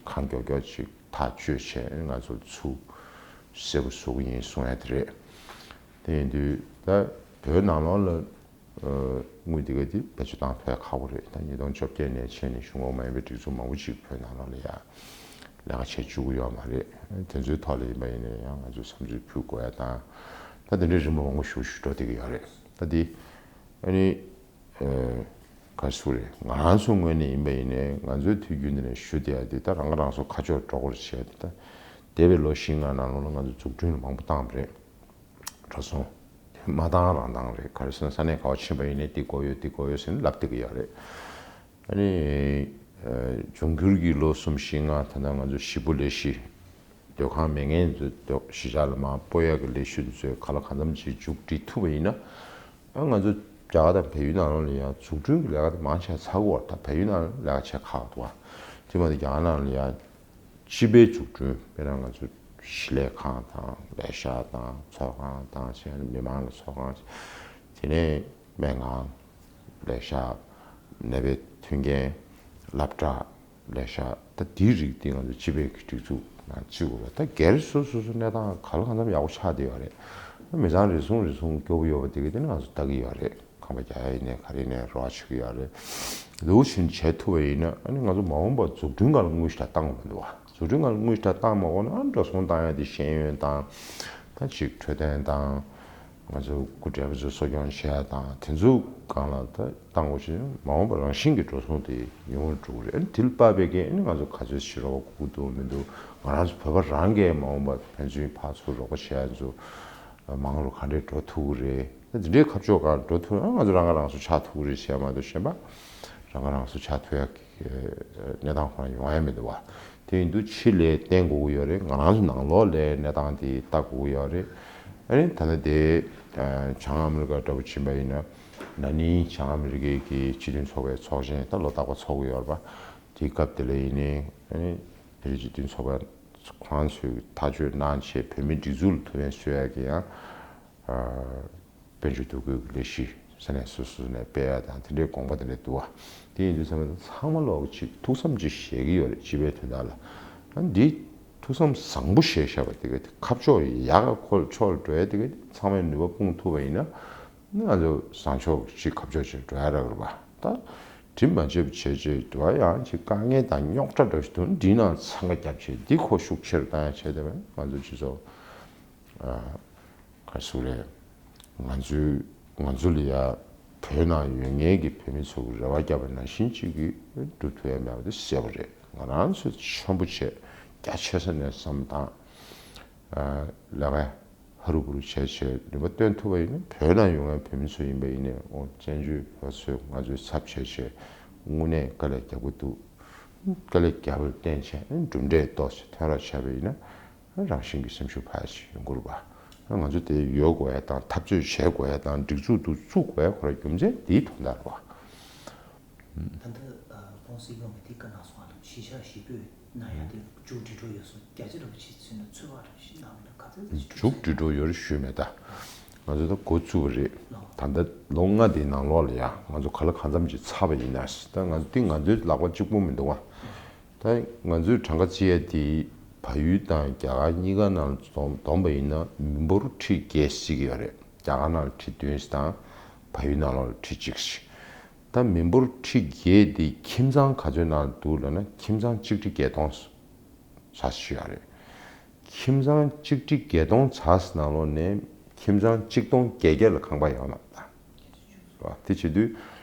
གང་མགྱོགས་མགྱོགས་ཅིག་ཐག་གཅོད་བྱས་ང་ཚོ་ཚུར་གསལ་པོ་བཟོ་གི་ཡིན་གསུང་ཡ་དེ་རེད། དེ་ཡིན་དུས་ད་བོད་ནང་ལོགས་ལ་དངུལ་འདི་ག་དེ་བེད་སྤྱོད་བཏང་ཕོད་ཁག་པོ་རེད། ད་ཉིས་སྟོང་བཅོ་བརྒྱད་ནས་བྱས་ནས་གཞུང་འོག་མ་ཡིན་པའི་སྒྲིག་འཛུགས་མང་པོ་ཅིག་བོད་ནང་ལོགས་ལ་ཡ་ལས་ཀ་བྱེད་བཅུག་གི་ཡོད་མ་རེད། དེ་ཚོའི་ཐོག་ལ་ཡིན་པ་ཡིན་ན་ཡང་ང་ཚོས་བསམ་ཚུལ་ཕུལ་དགོས་ཡ་དང་། ད་དེ་འདྲའི་རིམ་པ་མང་པོ་ཞུ་ཞུ་འགྲོ་བསྡད་ཀྱི་ཡོད་རེད། ད་དེ་ཨ་ནི་ག་རེ་ཟེར་དགོས་རེད། ང་རང་ཚོའི་ངོས་ནས་ཡིན་པ་ཡིན་ནའི་ང་ཚོའི་དུས་རྒྱུན་འདི་ནས་ཞུ་བསྡད་ཡ་དེ་ད་རང་ཁ་རང་གསོ་ཁ་ཕྱོགས་འགྲོ་དགོས་རེད་བྱས་ཏེ། ད་འདས་པའི་ལོ་བཞི་ལྔ་ནང་ལོགས་ལ་ང་ཚོ་འཛུགས་སྐྲུན་མང་པོ་བཏང་བ་རེད། འགྲོ་སོང་། མ་བཏང་རང་བཏང་རེད། ག་རེ་ཟེར་ན་ས་གནས་ག་བ་ཕྱིན་པ་ཡིན་ནའི་འདི་དགོས་ཡོད་འདི་དགོས་ཡོད་ཟེར་ནས་ལབ་བསྡད་ཀྱི་ཡོད་རེད། ཨ་ནི་འབྱུང་འགྱུར་གྱི་ལོ་གསུམ་བཞི་ལྔ་ད་ལྟ་ང་ཚོ་ཞི་པོ་ལས་གཞི་སྡོད་ཁང་མེད་མཁན་ཚོ་སྡོད་གཞིས་ཆགས་ལ་མར་སྤོ་ཡག་གི་ལས་གཞི་འདི་ཚོས་ག་ལ་གང་འཚམ་ཅིག་མཇུག་སྒྲིལ་ཐུབ་པ་ཡིན་ན། ཨ་ང་ཚོ་རྒྱ་གར་དང་བལ་ཡུལ་ནང་ལོགས་ལ་ཡང་འཛུགས་སྐྲུན་གྱི་ལས་ཀ་དེ་མང་ཆེ་བ་ཚར་གི་ཡོད་རེད། ད་བལ་ཡུལ་ནང་ལས་ཀ་བྱེད་ཁག་འདུག་བ། དེ་མ་ཟད་རྒྱ་གར་ནང་ལ་ཡང་སྤྱི་པའི་འཛུགས་སྐྲུན་དཔེར་ན་ང་ཚོ་གཞིས་ལས་ཁང་དང་ལས་ཤག་དང་ཚོགས་ཁང་དང་བྱས་ན་མི་མང་གི་ཚོགས་ཁང་། དེ་ནས་སྨན་ཁང་། ལས་ཤག་ནད་པའི་མཐུན་རྐྱེན། སློབ་གྲྭ། ལས་ཤག་ད་འདིའི་རིགས་འདི་ང་ཚོ་སྤྱི་པའི་གི་སྒྲིག་འཛུགས་ནང་བརྩི་དགོས་པ། ད་སྒེར་སོ་སོ་སོ་གནས་སྟངས་ག་ལ་གང་འཚམ་ཡག་པོ་ཆགས་བསྡད་ཡོད་རེད། མི་ཚང་རེ་ཟུང་རེ་ཟུང་སྐྱོ་པོ་ཡོད་པ་དེ་གི་དེ་ནི་ང་ཚོ་ལྟ་གི་ཡོད་རེད། ཁང་པ་རྒྱག་ཡ་ཡིན་ནའི་ག་རེ་ཡིན་ནའི་རོགས་བྱེད་ཀྱི་ཡོད་རེད། ལེའུ་ཆུན་བྱེད་ཐུབ་པ་ཡིན་ན་ཨ་ནི་ང་ཚོ་མ་འོངས་པར་འཛུགས་སྐྲུན་སྒང་ལ་དངུལ་ཞིག་ད་བཏང་དགོས་མི་འདུག་བ། འཛུགས་སྐྲུན་སྒང་ལ་དངུལ་ཞིག་ད་བཏང་མ་དགོས་ན་ཨ་ནི་འགྲོ་སོང་བཏང་ཡ་དེ་ཤེས་ཡོན་དང་། ད་ཅིག་འཕྲོད་བསྟེན་དང་། ང་ཚོ་སྐུ་བགྲེས་པ་ཚོ་གསོ་སྐྱོང་བྱེད་ཡ་དང་དེ་ཚོ་སྒང་ལ་ད་བཏང་དགོས་ཤེས་མ་འོངས་པ་རང་བཞིན་གྱི་འགྲོ་སོང་དེ་ཡོང་བར་འགྲོ་གི་རེད། ཨ་ནི་དེ་ལ་དཔག་པའི་གི་ཨ་ནི་ང་ཚོ་ག་ཚོད་ཞིག་རོགས་པ་དགོས་ཀྱི་འདུག་མི་འདུག་ང་རང་ཚོ་བོད་པ་རང་གིས་མ་འོངས་པ་ཕན་ཚུན་ཕར་ཚུར་རོགས་པ་བྱེད་ཡ་ཚོ་མང་རུ་ག་འདྲས་འགྲོ་ཐུབ་ཀྱི་རེད། ད་དེ་འདྲའི་ཁ་ཕྱོགས་སྒང་འགྲོ་ཐུབ་ན་ང་ཚོ་རང་ཁ་རང་གསོ་ཆགས་ཐུབ་ཀྱི་རེད་བྱས་མ་གཏོགས་གཞན་པ་རང་ཁ་རང་གསོ་ཆགས་ཐུབ་ཡ་གི་གནས་སྟངས་ཁོ་རང་ཡོང་ཡ་མི་འདུག་བ། དེ་ཡིན་དུས་ཕྱི་ལ་བརྟེན་དགོས་ཀྱི་ཡོད་རེད། ང་རང་ཚོ་ནང་ལོགས་ལ་གནས་སྟངས་དེ་ལྟ་དགོས་ཀྱི་ཡོད་རེད། ཨ་ནི་ད་ལྟ་དེ་བྱང་ཨ་མི་རི་ཀ་འདྲ་པོ་ཕྱིན་པ་ཡིན་ན་ན་ནིང་བྱང་ཨ་མི་རི་ཀའི་གི་སྤྱི་མཐུན་ཚོགས་པའི་ཚོགས་ཆེན་ད་ལོ་རྟག་པར་ཚོགས་ཀྱི་ཡོད་རེད་པ། དེའི་སྐབས་དེ་ལ་ཡིན་ནའི་ཨ་ནི་དེ་རིང་སྤྱི་མཐུན་ཚོགས་པ་ཁོང་ཚོས་ཐག་གཅོད་གནང་བྱས་བོད་མིའི་སྒྲིག་འཛུགས་ལ་ཐུགས་ཕན་གསོས་ཡ་གི་ཡང་དཔལ་འབྱོར་འདུ་འགོད་ཀྱི་ལས་གཞི་ས་གནས་སོ་སོ་ནས་སྤེལ་ཡ་དང་དེ་འདྲའི་དགོངས་པ་དེ་འདྲ་འདུག་བ། དེ་ཡིན་དུས་ཚང་མ་ཚང་མ་ལོག་ཅིག་ཐུགས་བསམ་ཅིག་བཞེས་ཀྱི་ཡོད་རེད། སྤྱི་པའི་དོན་དག་ལ། ཨ་འདི་ཐུགས་བསམ་བཟང་པོ་བཞེས་བཞག་པ་དེ་ག་དེ་ཁ་ཕྱོགས་ཡག་ག་ཁོ་ཕྱོགས་ལ་འགྲོ་ཡ་དེ་ག་དེ་ཚང་མས་ནུས་པ་སྤུངས་ཐུབ་པ་ཡིན་ན་ང་ཚོ་བཟང་ཕྱོགས་ཅིག་ཁ་ཕྱོགས་ཅིག་འགྲོ་ཡ་རག་རེད་པ། ད་དྲི་མ་བྱེད་པ་བྱེད་བྱེད་འགྲོ་ཡ་ཡང་ཅིག་དཀའ་ངལ་དང་རྙོག་དྲ་འདྲ་ཞིག་འདུག་འདི་ནང་འཚང་ཁ་རྒྱབ་བྱེད་འདི་ཁོ་ཤུགས་ཆེ་རུ་བཏང་ཡ་བྱས་ཏེ་ང་ཚོ་སྤྱི་ཚོགས། ག་རེ་ཟེར་དགོས་རེད། ང་ཚོའི་ང་ཚོ་ལ་ཡ་བོད་ནང་ཡོད་མཁན་གྱི་བོད་མི་ཚོ་གི་རེ་བ་བརྒྱབ་པ་ནང་བཞིན་གཅིག་གིས་སྒྲུབ་ཐུབ་ཡ་མེད་པ་དེ་གསལ་པོ་རེད། ང་རང་ཚོས་ཆེན་པོ་བྱས་རྒྱ་ཆེ་ས་ནས་བསམ་བཏང་། ལས་ཀ་ཧ་རུ་བུ་རུ་བྱས་བྱས་ནུས་པ་བཏོན་ཐུབ་པ་ཡིན་ན་བོད་ནང་ཡོད་མཁན་བོད་མི་ཚོ་ཡིན་པ་ཡིན་ནའི་འོ་བཙན་བྱོལ་བོད་ཚོས་ང་ཚོའི་ཚབ་བྱས་བྱས་དངོས་གནས་དཀའ་ལས་རྒྱག་གི་འདུག་དཀའ་ལས་རྒྱག་པར་བརྟེན་བྱས་གྲུབ་འབྲས་ཏོག་ཙམ་ཐོན་རོགས་བྱས་པ་ཡིན་ན། རང་བཞིན་གྱི་སེམས་ཤུགས་འཕར་ཞིག་ཡོང་གི་རེད་པ། ང་ཚོ་དེ་ཡོད་དགོས་ཡ་དང་འཐབ་རྩོད་བྱེད་དགོས་ཡ་དང་སྒྲིག་འཛུགས་འདུ་བཙུགས་དགོས་ཡ་ཁོ་ར་རྒྱུ་མཚན་འདིའི་དོན་དག་རེད་པ། ད་ལྟ་ཨ་ཀོང་སི་ཡོང་བའི་དེ་བཀའ་གནང་སོང་ཨ། ལོ་གཞིས་ཆགས་བཞི་པོས་གནང་ཡ་དེ་མཇུག་སྒྲིལ་འགྲོ་ཡོད་སོང་། བརྒྱ་ཆ་འདྲ་པོ་ཅིག་ཚུད་ན་ཚོད་དཔག་འདྲ་པོ་ཅིག་གནང་མེད་ན་ག་ཚོད་ཙམ་ཞིག་འགྲོ་མཇུག་སྒྲིལ་འགྲོ་ཡོད་རེད་ཞུས་མེད་ད། ང་ཚོ་ད་འགོ་བཙུགས་པ་རེད། ད་ལྟ་ལོ་ལྔ་དེའི་ནང་ལོགས་ལ་ཡ་ང་ཚོ་ག་ལ་གང་འཚམ་ཅིག་ཚར་བ་ཡིན་ན་ད་ང་ཚོ་དེ་ང་ཚོའི་ལག་པ་གཅིག་པོ་མི་འདུག་ཨ། ད་ང་ཚོས་གྲངས་ཀ་བརྩི་ཡ་དེ་བལ་ཡུལ་དང་རྒྱ་གར་གཉིས་ཀ་ནང་བསྡོམས་བསྡོམས་པ་ཡིན་ན་མི་འབོར་ཁྲི་བརྒྱད་བརྩི་གི་ཡོད་རེད། རྒྱ་གར་ནང་ལ་ཁྲི་བདུན་ཞིག་དང་བལ་ཡུལ་ནང་ལོགས་ལ་ཁྲི་གཅིག་ཞིག་ད་མི་འབོར་ཁྲི་བརྒྱད་དེ་ཁྱིམ་ཚང་ག་ཚོད་ནང་འདུག་ལབ་ན་ཁྱིམ་ཚང་གཅིག་ཁྲི་བརྒྱད་སྟོང་ཙམ་ཞིག་ཡོད་རེད། ཁྱིམ་ཚང་གཅིག་ཁྲི་བརྒྱད་སྟོང་ཙམ་ནང་ལོགས་ནས་ཁྱིམ་ཚང་གཅིག་སྟོང་བརྒྱད་བརྒྱ་ལ་ཁང་པ་ཡོད་མ་རེད། རེད་བ། དེ་བྱེད་དུས་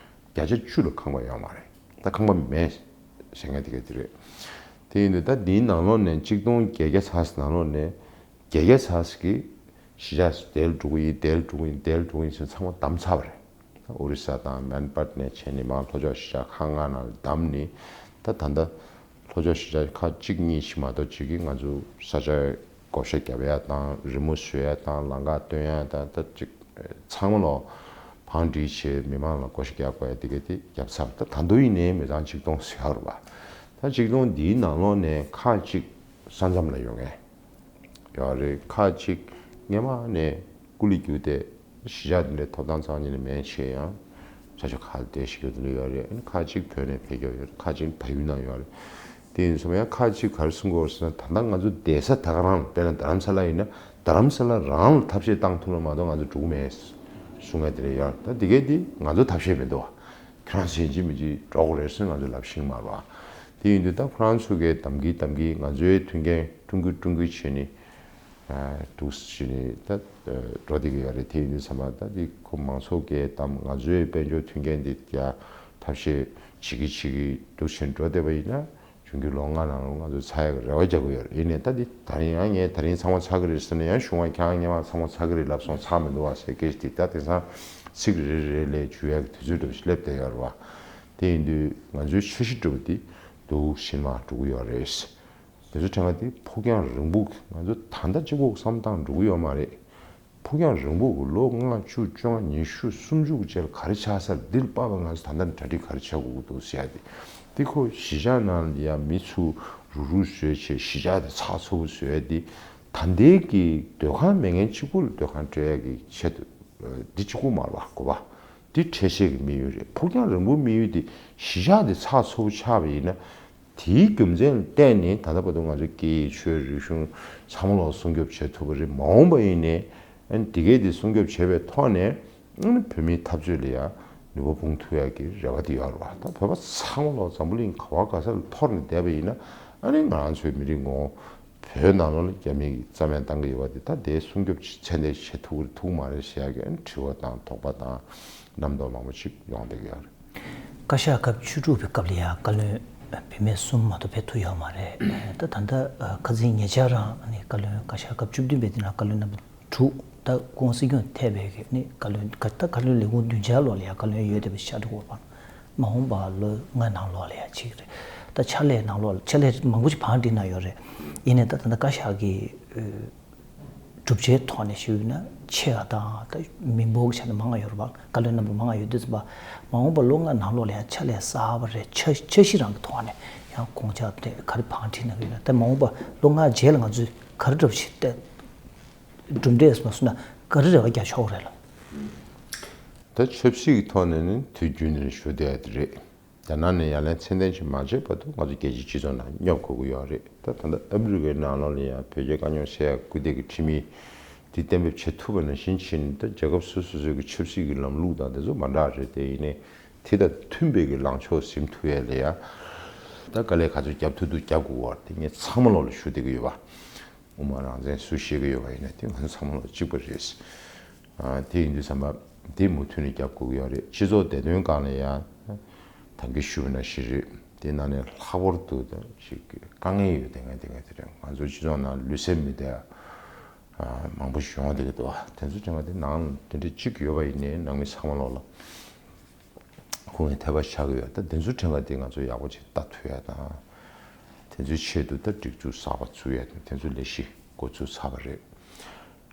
བརྒྱ་ཆ་བཅུ་ལ་ཁང་པ་ཡོད་མ་རེད། ད་ཁང་པ་མེད་ཟེར་མཁན་དེ་ག་དེ་རེད། དེ་ཡིན་དུས་ད་འདིའི་ནང་ལོགས་ནས་གཅིག་སྟོང་བརྒྱད་བརྒྱ་ཙམ་ནང་ལོགས་ནས་བརྒྱད་བརྒྱ་ཙམ་གྱིས་གཞིས་ཆགས་སུ་དེ་ལ་འགྲོ་གི་ཡིན། དེ་ལ་འགྲོ་གི་ཡིན། དེ་ལ་འགྲོ་གི་ཡིན་ཟེར་ཚང་མ་བདམས་ཚར་བ་རེད། ད་ཨོ་རི་ས་དང་མན་པད་ནས་བྱས་ནས་མར་ལྷོ་ཕྱོགས་གཞིས་ཆགས་ཁག་ལྔ་ནང་ལ་བདམས་ནས་ད་ད་ལྟ་ ལྷོ་ཕྱོགས་གཞིས་ཆགས་ཁག་གཅིག་གཉིས་ཤིག་མ་གཏོགས་ཅིག་གིས་ང་ཚོ་ས་ཆ་བགོ་བཤའ་བརྒྱབ་ཡ་དང་རི་མོ་བཟོ་ཡ་དང་ལམ་ཁ་སྟོན་ཡ་དང་ད་ཅིག་ཚང་མ་ལོ་བང་སྒྲིག་བྱས་མི་མང་ལ་བགོ་བཤའ་རྒྱག་དགོས་ཡ་དེ་ག་དེ་བརྒྱབ་ཚར། ད་ད་དུང་ཡིན་ནའི་མི་ཚང་ཆིག་སྟོང་ཟིན་ཡོད་རེད་པ། ད་ཆིག་སྟོང་འདིའི་ནང་ལོགས་ནས་ཁག་གཅིག་ས་མཚམས་ལ་ཡོང་མཁན་ཡོད་རེད། ཁག་གཅིག་སྔོན་མ་ནས་སྐུ་ལས་བསྒྱུར་ཏེ་གཞིས་ཆགས་འདི་འདྲའི་ཐོབ་ཐང་རྩ་བ་ཉིད་ནས་མེད་བྱས་ཡང་ས་ཆ་ཁག་ལ་བསྡད་བཞིན་ཡོད་དེ་འདྲ་ཡོད་རེད། ཁག་གཅིག་བོད་ནས་ཕེབས་ཀྱི་ཡོད་རེད། ཁག་གཅིག་བལ་ཡུལ་ནང་ཡོད་རེད། དེ་ཡིན་སོང་ཡང་ཁག་གཅིག་ག་རེ་གསུང་གི་ཡོད་ཟེར་ན། ད་ལྟ་ང་ཚོ་བསྡད་ས་ད་ག་རང་དཔེར་ན་རྡ་རམ་ས་ལ་ཡིན་ན་རྡ་རམ་ས་ལ་རང་ལ་ཐབས་ཤེས་བཏང་ཐུབ་ན་མ་གཏོགས་ང་ཚོ་འགྲོ་གི་མེད་གསུང་མཁན་དེ་འདྲ་ཡོད་རེད། ད་དེ་གས་དེ་ང་ཚོ་ཐབས་ཤེས་མི་འདུག་བ། ཁྱེད་རང་ཚོས་ཡིན་གཅིག་མིན་གཅིག་འགྲོ་དགོས་རེད་ཟེར་ང་ཚོས་ལབ་ཤེས་ཀྱི་མ་རེད་བ། དེ་ཡིན་དུས་ད་ཁོ་རང་ཚོ་གིས་གཏམ་གྱི་གཏམ་གྱི་ང་ཚོའི་མཐུན་རྐྱེན་བསྐྲུན་གི་བསྐྲུན་གི་བྱས་ནས་འདུག་བྱས་ནས་ད་འགྲོ་བསྡད་ཀྱི་ཡོད་རེད། དེ་ཡིན་དུས་ཙམ་པ་ད་དེ་ཁོ་མང་ཚོགས་ཀྱིས་གཏམ་ང་ཚོའི་དཔལ་འབྱོར་མཐུན་རྐྱེན་འདི་ཡ་ཐབས་ཤེས་བྱེད་ཀྱི་བྱེད་ཀྱི་འདུག་བྱས་ནས་འགྲོ་བསྡད་པ་ཡིན་ན། གཞུང་གི་ལོ་ལྔ་ནང་ལ་ང་ཚོ་ཚར་ཡག་རེ་བ་རྒྱག་གི་ཡོད་རེད། ཡིན་ནའི་ད་འདི་ད་རིང་ཡང་ངས་ད་རིང་ཚང་མ་ཚར་གི་རེད་ཟེར་ན་ཡང་གཞུང་ང་ཁྱེད་རང་སྔོན་མ་ཚང་མ་ཚར་གི་རེད་ལབ་སོང་། ཚར་མི་འདུག་བ་ཟེར་སྐད་ཆ་དེ་ད་དེང་སང་ཚིག་རེ་རེ་ལས་འཇུ་ཡག་གི་དུས་ཚོད་འདྲ་པོ་ཞིག་སླེབས་བསྡད་ཡོད་རེད་བ། དེ་ཡིན་དུས་ང་ཚོའི་འཆར་གཞི་འདྲ་པོ་དེ་སྡུག་ཕྱིན་མ་འགྲོ་གི་ཡོད་རེད། དེ་ཚོ་དྲན་ག་དེ་ཕུགས་རྒྱང་རིང་པོ་ང་ཚོ་ད་ལྟ་གཅིག་པོ་བསམ་བཏང་འགྲོ་གི་ཡོད་མ་རེད། ཕུགས་རྒྱང་རིང་པོ་གི་ལོ་ལྔ་བཅུ་བཅོ་ལྔ་ཉི་ཤུ་སུམ་ཅུ་གི་རྗེས་ལ་ག་རེ་ཆགས་ས་རེད། འདི་ལ་དཔག་པ་ང་ཚོ་ད་ལྟ་གྲ་སྒྲིག་ག་རེ་བྱ་དགོས་ཀྱི་འདུག་ཟེར་ཡ་དེ། དེ་ཁོ་གཞིས་ཆགས་ནང་ལ་ཡ་མི་ཚོ་རུག་རུག་བཟོས་བྱས་གཞིས་ཆགས་དེ་ཚགས་ཚུད་པོ་བཟོས་ཡ་དེ། ད་ལྟའི་གི་སྡོད་ཁང་མེད་མཁན་གཅིག་པུ་ལ་སྡོད་ཁང་སྤྲད་ཡ་གི་ཆེད་དུ་འདི་གཅིག་པུ་མ་རེད་བ། གོ་བ་འདི་འཕྲལ་ཆེར་གྱི་དམིགས་ཡུལ་རེད། ཕུགས་རྒྱང་རིང་པོའི་དམིགས་ཡུལ་དེ་གཞིས་ཆགས་དེ་ཚགས་ཚུད་པོ་ཆགས་པ་ཡིན་ན། དེའི་རྒྱུ་མཚན་ལ་བརྟེན་ནས་ད་ལྟ་བར་དུ་ང་ཚོ་སྐད་ཡིག་ཆོས་རིག་གཞུང་ཚང་མ་ལོག་སྲུང་སྐྱོབ་བྱེད་ཐུབ་པ་རེད། མ་འོངས་པ་ཡིན་ནའི་ཨ་ནི་དེ་གས་དེ་སྲུང་སྐྱོབ་བྱས་པའི་ཐོག་ནས་ཨ་ནི་བོད་མིའི་འཐབ་རྩོད་ལ་ཡང་ནུས་པ་སྤུངས་ཐུབ་ཡག་གི་རེ་བ་དེ་ཡོད་རེད་བ། ད་བོད་པ་ཚང་མ་ལོག་འཛམ་བུ་གླིང་ག་བ་ག་ས་ལ་འཐོར་ནས་བསྡད་པ་ཡིན་ན་ཨ་ནི་ང་རང་ཚོའི་མི་རིགས་ངོ་བོ་བོད་ནང་ལོགས་ལ་རྒྱ་མིས་རྩ་མེད་བཏང་གི་ཡོད་པ་དེ་ད་དེ་སྲུང་སྐྱོབ་ཚད་ལྡན་བྱེད་ཐུབ་ཐུབ་མ་རེད་ཟེར་ཡག་གི་ཨ་ནི་དྲི་བ་དང་དོགས་པ་དང་རྣམ་རྟོག་མང་པོ་ཅིག་ཡོང་བསྡད་ཀྱི་ཡོད་རེད། བཀའ་ཤག་སྐབས་བཅུ་དྲུག་པའི་སྐབས་ལ་ཡང་བཀའ་བློན་བུད་མེད་གསུམ་མ་གཏོགས་ཕེབས་ཐུབ་ཡོད་མ་རེད། ད་ད་ལྟ་ཁ་སང་ཉེ་ཆར་རང་ནས་བཀའ་བློན་བཀའ་ཤག་སྐབས་བཅུ་བདུན་པའི་དེ་ནང་བཀའ་བློན་རྣམ་པ་དྲུག་ད་སྐུ་ངོ་སྲིད་སྐྱོང་ཐེ་བའི་གི་ནི་བཀའ་བློན་ད་བཀའ་བློན་ལས་ཁུངས་བདུན་ཆའི་ལོགས་ལ་ཡང་བཀའ་བློན་ཡོད་བསྡད་པའི་ཤ་ཁྲག་འོར་པ་མ་འོངས་པ་ལོ་ལྔའི་ནང་ལོགས་ལ་ཡང་བྱེད་ཀྱི་རེད། ད་ཕྱག་ལས་ནང་ལོགས་ལ་ཕྱག་ལས་མང་པོ་ཞིག་བང་སྒྲིག་གནང་ཡོད་རེད། ཡིན་ནའི་ད་ད་ལྟ་བཀའ་ཤག་གི་གྲུབ་ཆའི་ཐོག་ནས་ཞུས་ན་ཆེ་བ་དང་ད་མི་འབོར་གྱི་ཆ་ནས་མང་བ་ཡོད་རེད་པ། བཀའ་བློན་རྣམ་པ་མང་བ་ཡོད་དུས་ཙམ་པ་མ་འོངས་པ་ལོ་ལྔ་ནང་ལོགས་ལ་ཡང་ཕྱག་ལས་གསར་པ་རེད། འཆར་འཆར་གཞི་རང་གི་ཐོག་ནས་ཡང་དགོངས་འཆར་དེ་ག་རེ་བང་སྒྲིག་གནང་གི་ཡོད་ན། ད་མ་འོངས་པ་ལོ་ལྔ་རྗེས་ལ་ང་ཚོས་ག་རེ་འདྲ་པོ་ཞིག་ཏེ་གྲུབ་འབྲས་སོང་སོང་ན་ག་རེ་རེ་བ་རྒྱག་ཆོག་རེད་ལ། ད་ཆབ་སྲིད་ཀྱི་ཐོག་ནས་ནི་དུས་རྒྱུན་ནས་ཞུ་བསྡད་ཡ་དེ་རེད། རྒྱ་ནག་ནས་ཡ་ལན་ཚད་ལྡན་ཅིག་མ་བྱས་བར་དུ་ང་ཚོ་རྒྱལ་སྤྱིའི་སྤྱི་ཚོགས་ནང་སྙོབ་དགོས་ཀྱི་ཡོད་རེད། ད་ད་ལྟ་ཨ་མི་རི་ཀའི་ནང་ལོགས་ལ་ཡང་བོད་རྒྱའི་དཀའ་རྙོག་སེལ་ཡག་སྐུལ་འདེད་ཀྱི་ཁྲིམས་ཡིག་འདི་གཏན་འབེབས་བྱེད་ཐུབ་པ་ནང་བཞིན་བྱས་ནས་ད་རྒྱལ་ཁབ་སོ་སོ་སོའི་གི་ཆབ་སྲིད་ཀྱི་ལམ་ལུགས་དང་དེ་ཚོ་མ་འདྲ་རེད། དེ་ཡིན་ནའི་དེ་དང་མཐུན་པའི་གི་ལངས་ཕྱོགས་ཟིན་ཐུབ་ཡ་ལ་ཡ་ད་དཀའ་ལས་ག་ཚོད་རྒྱབ་ཐུབ་ཐུབ་རྒྱབ་དགོས་པ་དེ་ངས་ཚང་མ་ལོག་ལ་ཞུ་བསྡད་ཀྱི་ཡོད་པ། དབུ་མ་རང་བཙན་སུ་བཤད་ཀྱི་ཡོད་པ་ཡིན་ན་དེ་ང་ཚོ་ཚང་མ་ལོག་གཅིག་པ་རེད། ཨ་དེ་ཡིན་དུས་ཙམ་པ་དེ་མུ་མཐུད་ནས་རྒྱབ་དགོས་ཀྱི་ཡོད་རེད། སྤྱི་ཚོགས་བདེ་དོན་སྒང་ལ་ཡང་ད་གིན་ཞུས་པ་ནང་བཞིན་རེད། དེ་ནང་ནས་ལྷག་པར་དུ་ད་ཅིག་དཀའ་ངལ་ཡོད་དེ་ང་དེ་ང་དེ་རེད། ང་ཚོའི་སྤྱི་ཚོགས་ནང་ལུས་སེམས་མི་བདེ་བ་མང་པོ་ཞིག་ཡོང་བསྡད་ཀྱི་འདུག་དེ་ཚོ་ཀྱང་ང་དེ་ནང་དེ་འདྲ་གཅིག་ཡོད་པ་ཡིན་ནའི་ནང་མི་ཚང་མ་ལོག་ལ། ཁོང་གི་ཐེ་བ་ཆགས་ཀྱི་ཡོད། ད་དེ་ཚོའི་ཕྲན་ག་དེ་ང་ཚོ་ཡག་པོ་ཅིག་ལྟ་ཐུབ་ཡ་དང་། དེ་ཚོའི་ཆེད་དུ་ད་སྒྲིག་འཛུགས་གསར་པ་བཙུགས་ཡ་དང་དེ་ཚོ་ལས་གཞི་འགོ་བཙུགས་ཚར་བ་རེད།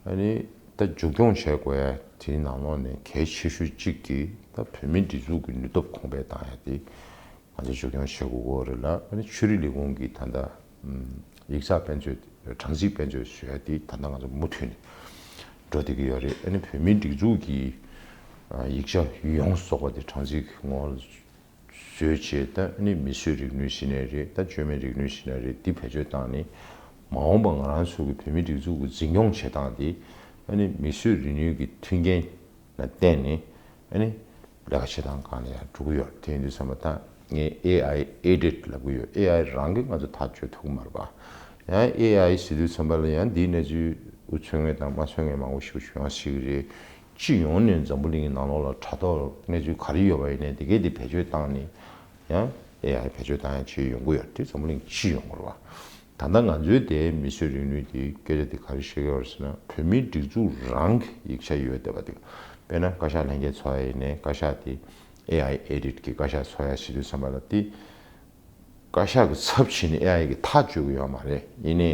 ཨ་ནི་ད་མཇུག་སྐྱོང་བྱེད་དགོས་ཡ་དེའི་ནང་ལོགས་ནས་གལ་ཆེ་ཤོས་གཅིག་གིས་ད་བོད་མིའི་སྒྲིག་འཛུགས་ཀྱི་ནུས་སྟོབས་གོང་འཕེལ་བཏང་ཡ་དེ་ང་ཚོ་མཇུག་སྐྱོང་བྱེད་དགོས་ཀྱི་ཡོད་རེད་ལ། ཨ་ནི་ཆོས་རིག་ལས་ཁུངས་ཀྱི་ད་ལྟ་ཡིག་ཚགས་དཔེ་མཛོད་གྲངས་རྩིས་དཔེ་མཛོད་བཟོ་ཡ་དེ་ད་ལྟ་ང་ཚོ་མུ་མཐུད་ནས་འགྲོ་བསྡད་ཀྱི་ཡོད་རེད། ཨ་ནི་བོད་མིའི་སྒྲིག་འཛུགས་ཀྱི་ཡིག་ཆ་ཡོངས་སུ་རྫོགས་པ་དེ་གྲངས་རྩིས་ངོ་བོ་བཟོས་བྱས་ད་ཨ་ནི་མིས་བཟོས་རིག་ནུས་ཟེར་ནའི་རེད། ད་བཅོས་མའི་རིག་ནུས་ཟེར་ནའི་རེད། འདི་བེད་སྤྱོད་བཏང་ནས་མ་འོངས་པ་ང་རང་ཚོ་གི་བོད་མིའི་སྒྲིག་འཛུགས་ཀྱི་འཛིན་སྐྱོང་བྱེད་སྟངས་དེ་ཨ་ནི་མིས་བཟོས་རིག་ནུས་ཀྱི་མཐུན་རྐྱེན་ལ་བརྟེན་ནས་ཨ་ནི་ལས་ཀ་བྱེད་སྟངས་སྒང་ལ་ཡང་འགྲོ་གི་ཡོད། དེ་ཡིན་དུས་ཙམ་པ་ད་ངས་ཨེ་ཨའི་ཨེ་ཌེཌ་ལབ་གི་ཡོད། ཨེ་ཨའི་རང་གིས་ང་ཚོ་ཐག་གཅོད་ཐུབ་ཀྱི་མ་རེད་པ། ཡང་ཨེ་ཨའི་ཟེར་དུས་ཙམ་པ་ལ་ཡང་འདིའི་གནས་ཚུལ་འུ་ཚོས་ངེས་དང་མ་ཚོས་ངེས་མང་པོ་ཞིག་བྱུང་ཡང་སྲིད་ཀྱི་རེད། སྤྱི་ཡོངས་ནས་འཛམ་བུ་གླིང་གི་ནང་ལོགས་ལ་དྲ་ཐོག་གནས་ཚུལ་ག་རེ་ཡོད་པ་ཡིན་ནའི་དེ་གས་དེ་བེད་སྤྱོད་བཏང་ནས་ཡང་ཨེ་ཨའི་བེད་སྤྱོད་བཏང་ཡང་བྱེད་ཡོང་གི་ཡོད་རེད། འཛམ་བུ་གླིང་སྤྱི་ཡོངས་རེད་པ། ད་ལྟ་ང་ཚོའི་དེའི་མིས་བཟོས་རིག་ནུས་དེའི་སྐད་ཆ་དེ་ག་རེ་བཤད་ཀྱི་ཡོད་རེད་ཟེར་ན། བོད་མིའི་སྒྲིག་འཛུགས་རང་གི་ཡིག་ཆ་ཡོད་བསྡད་པ་དེ། དཔེར་ན་བཀའ་ཤག་ལྷན་རྒྱས་ཚོགས་ཡ་ཡིན་ནའི་བཀའ་ཤག་དེ་ཨེ་ཨའི་ཨེ་ཌེཌ་གི་བཀའ་ཤག་ཚོགས་ཡ་ཟེར་དུས་ཙམ་པ་ལ་དེ་ བཀའ་ཤག་གི་ཚབ་བྱས་ནས་ཨེ་ཨའི་གི་ཐག་གཅོད་ཀྱི་ཡོད་མ་རེད། ཡིན་ནའི་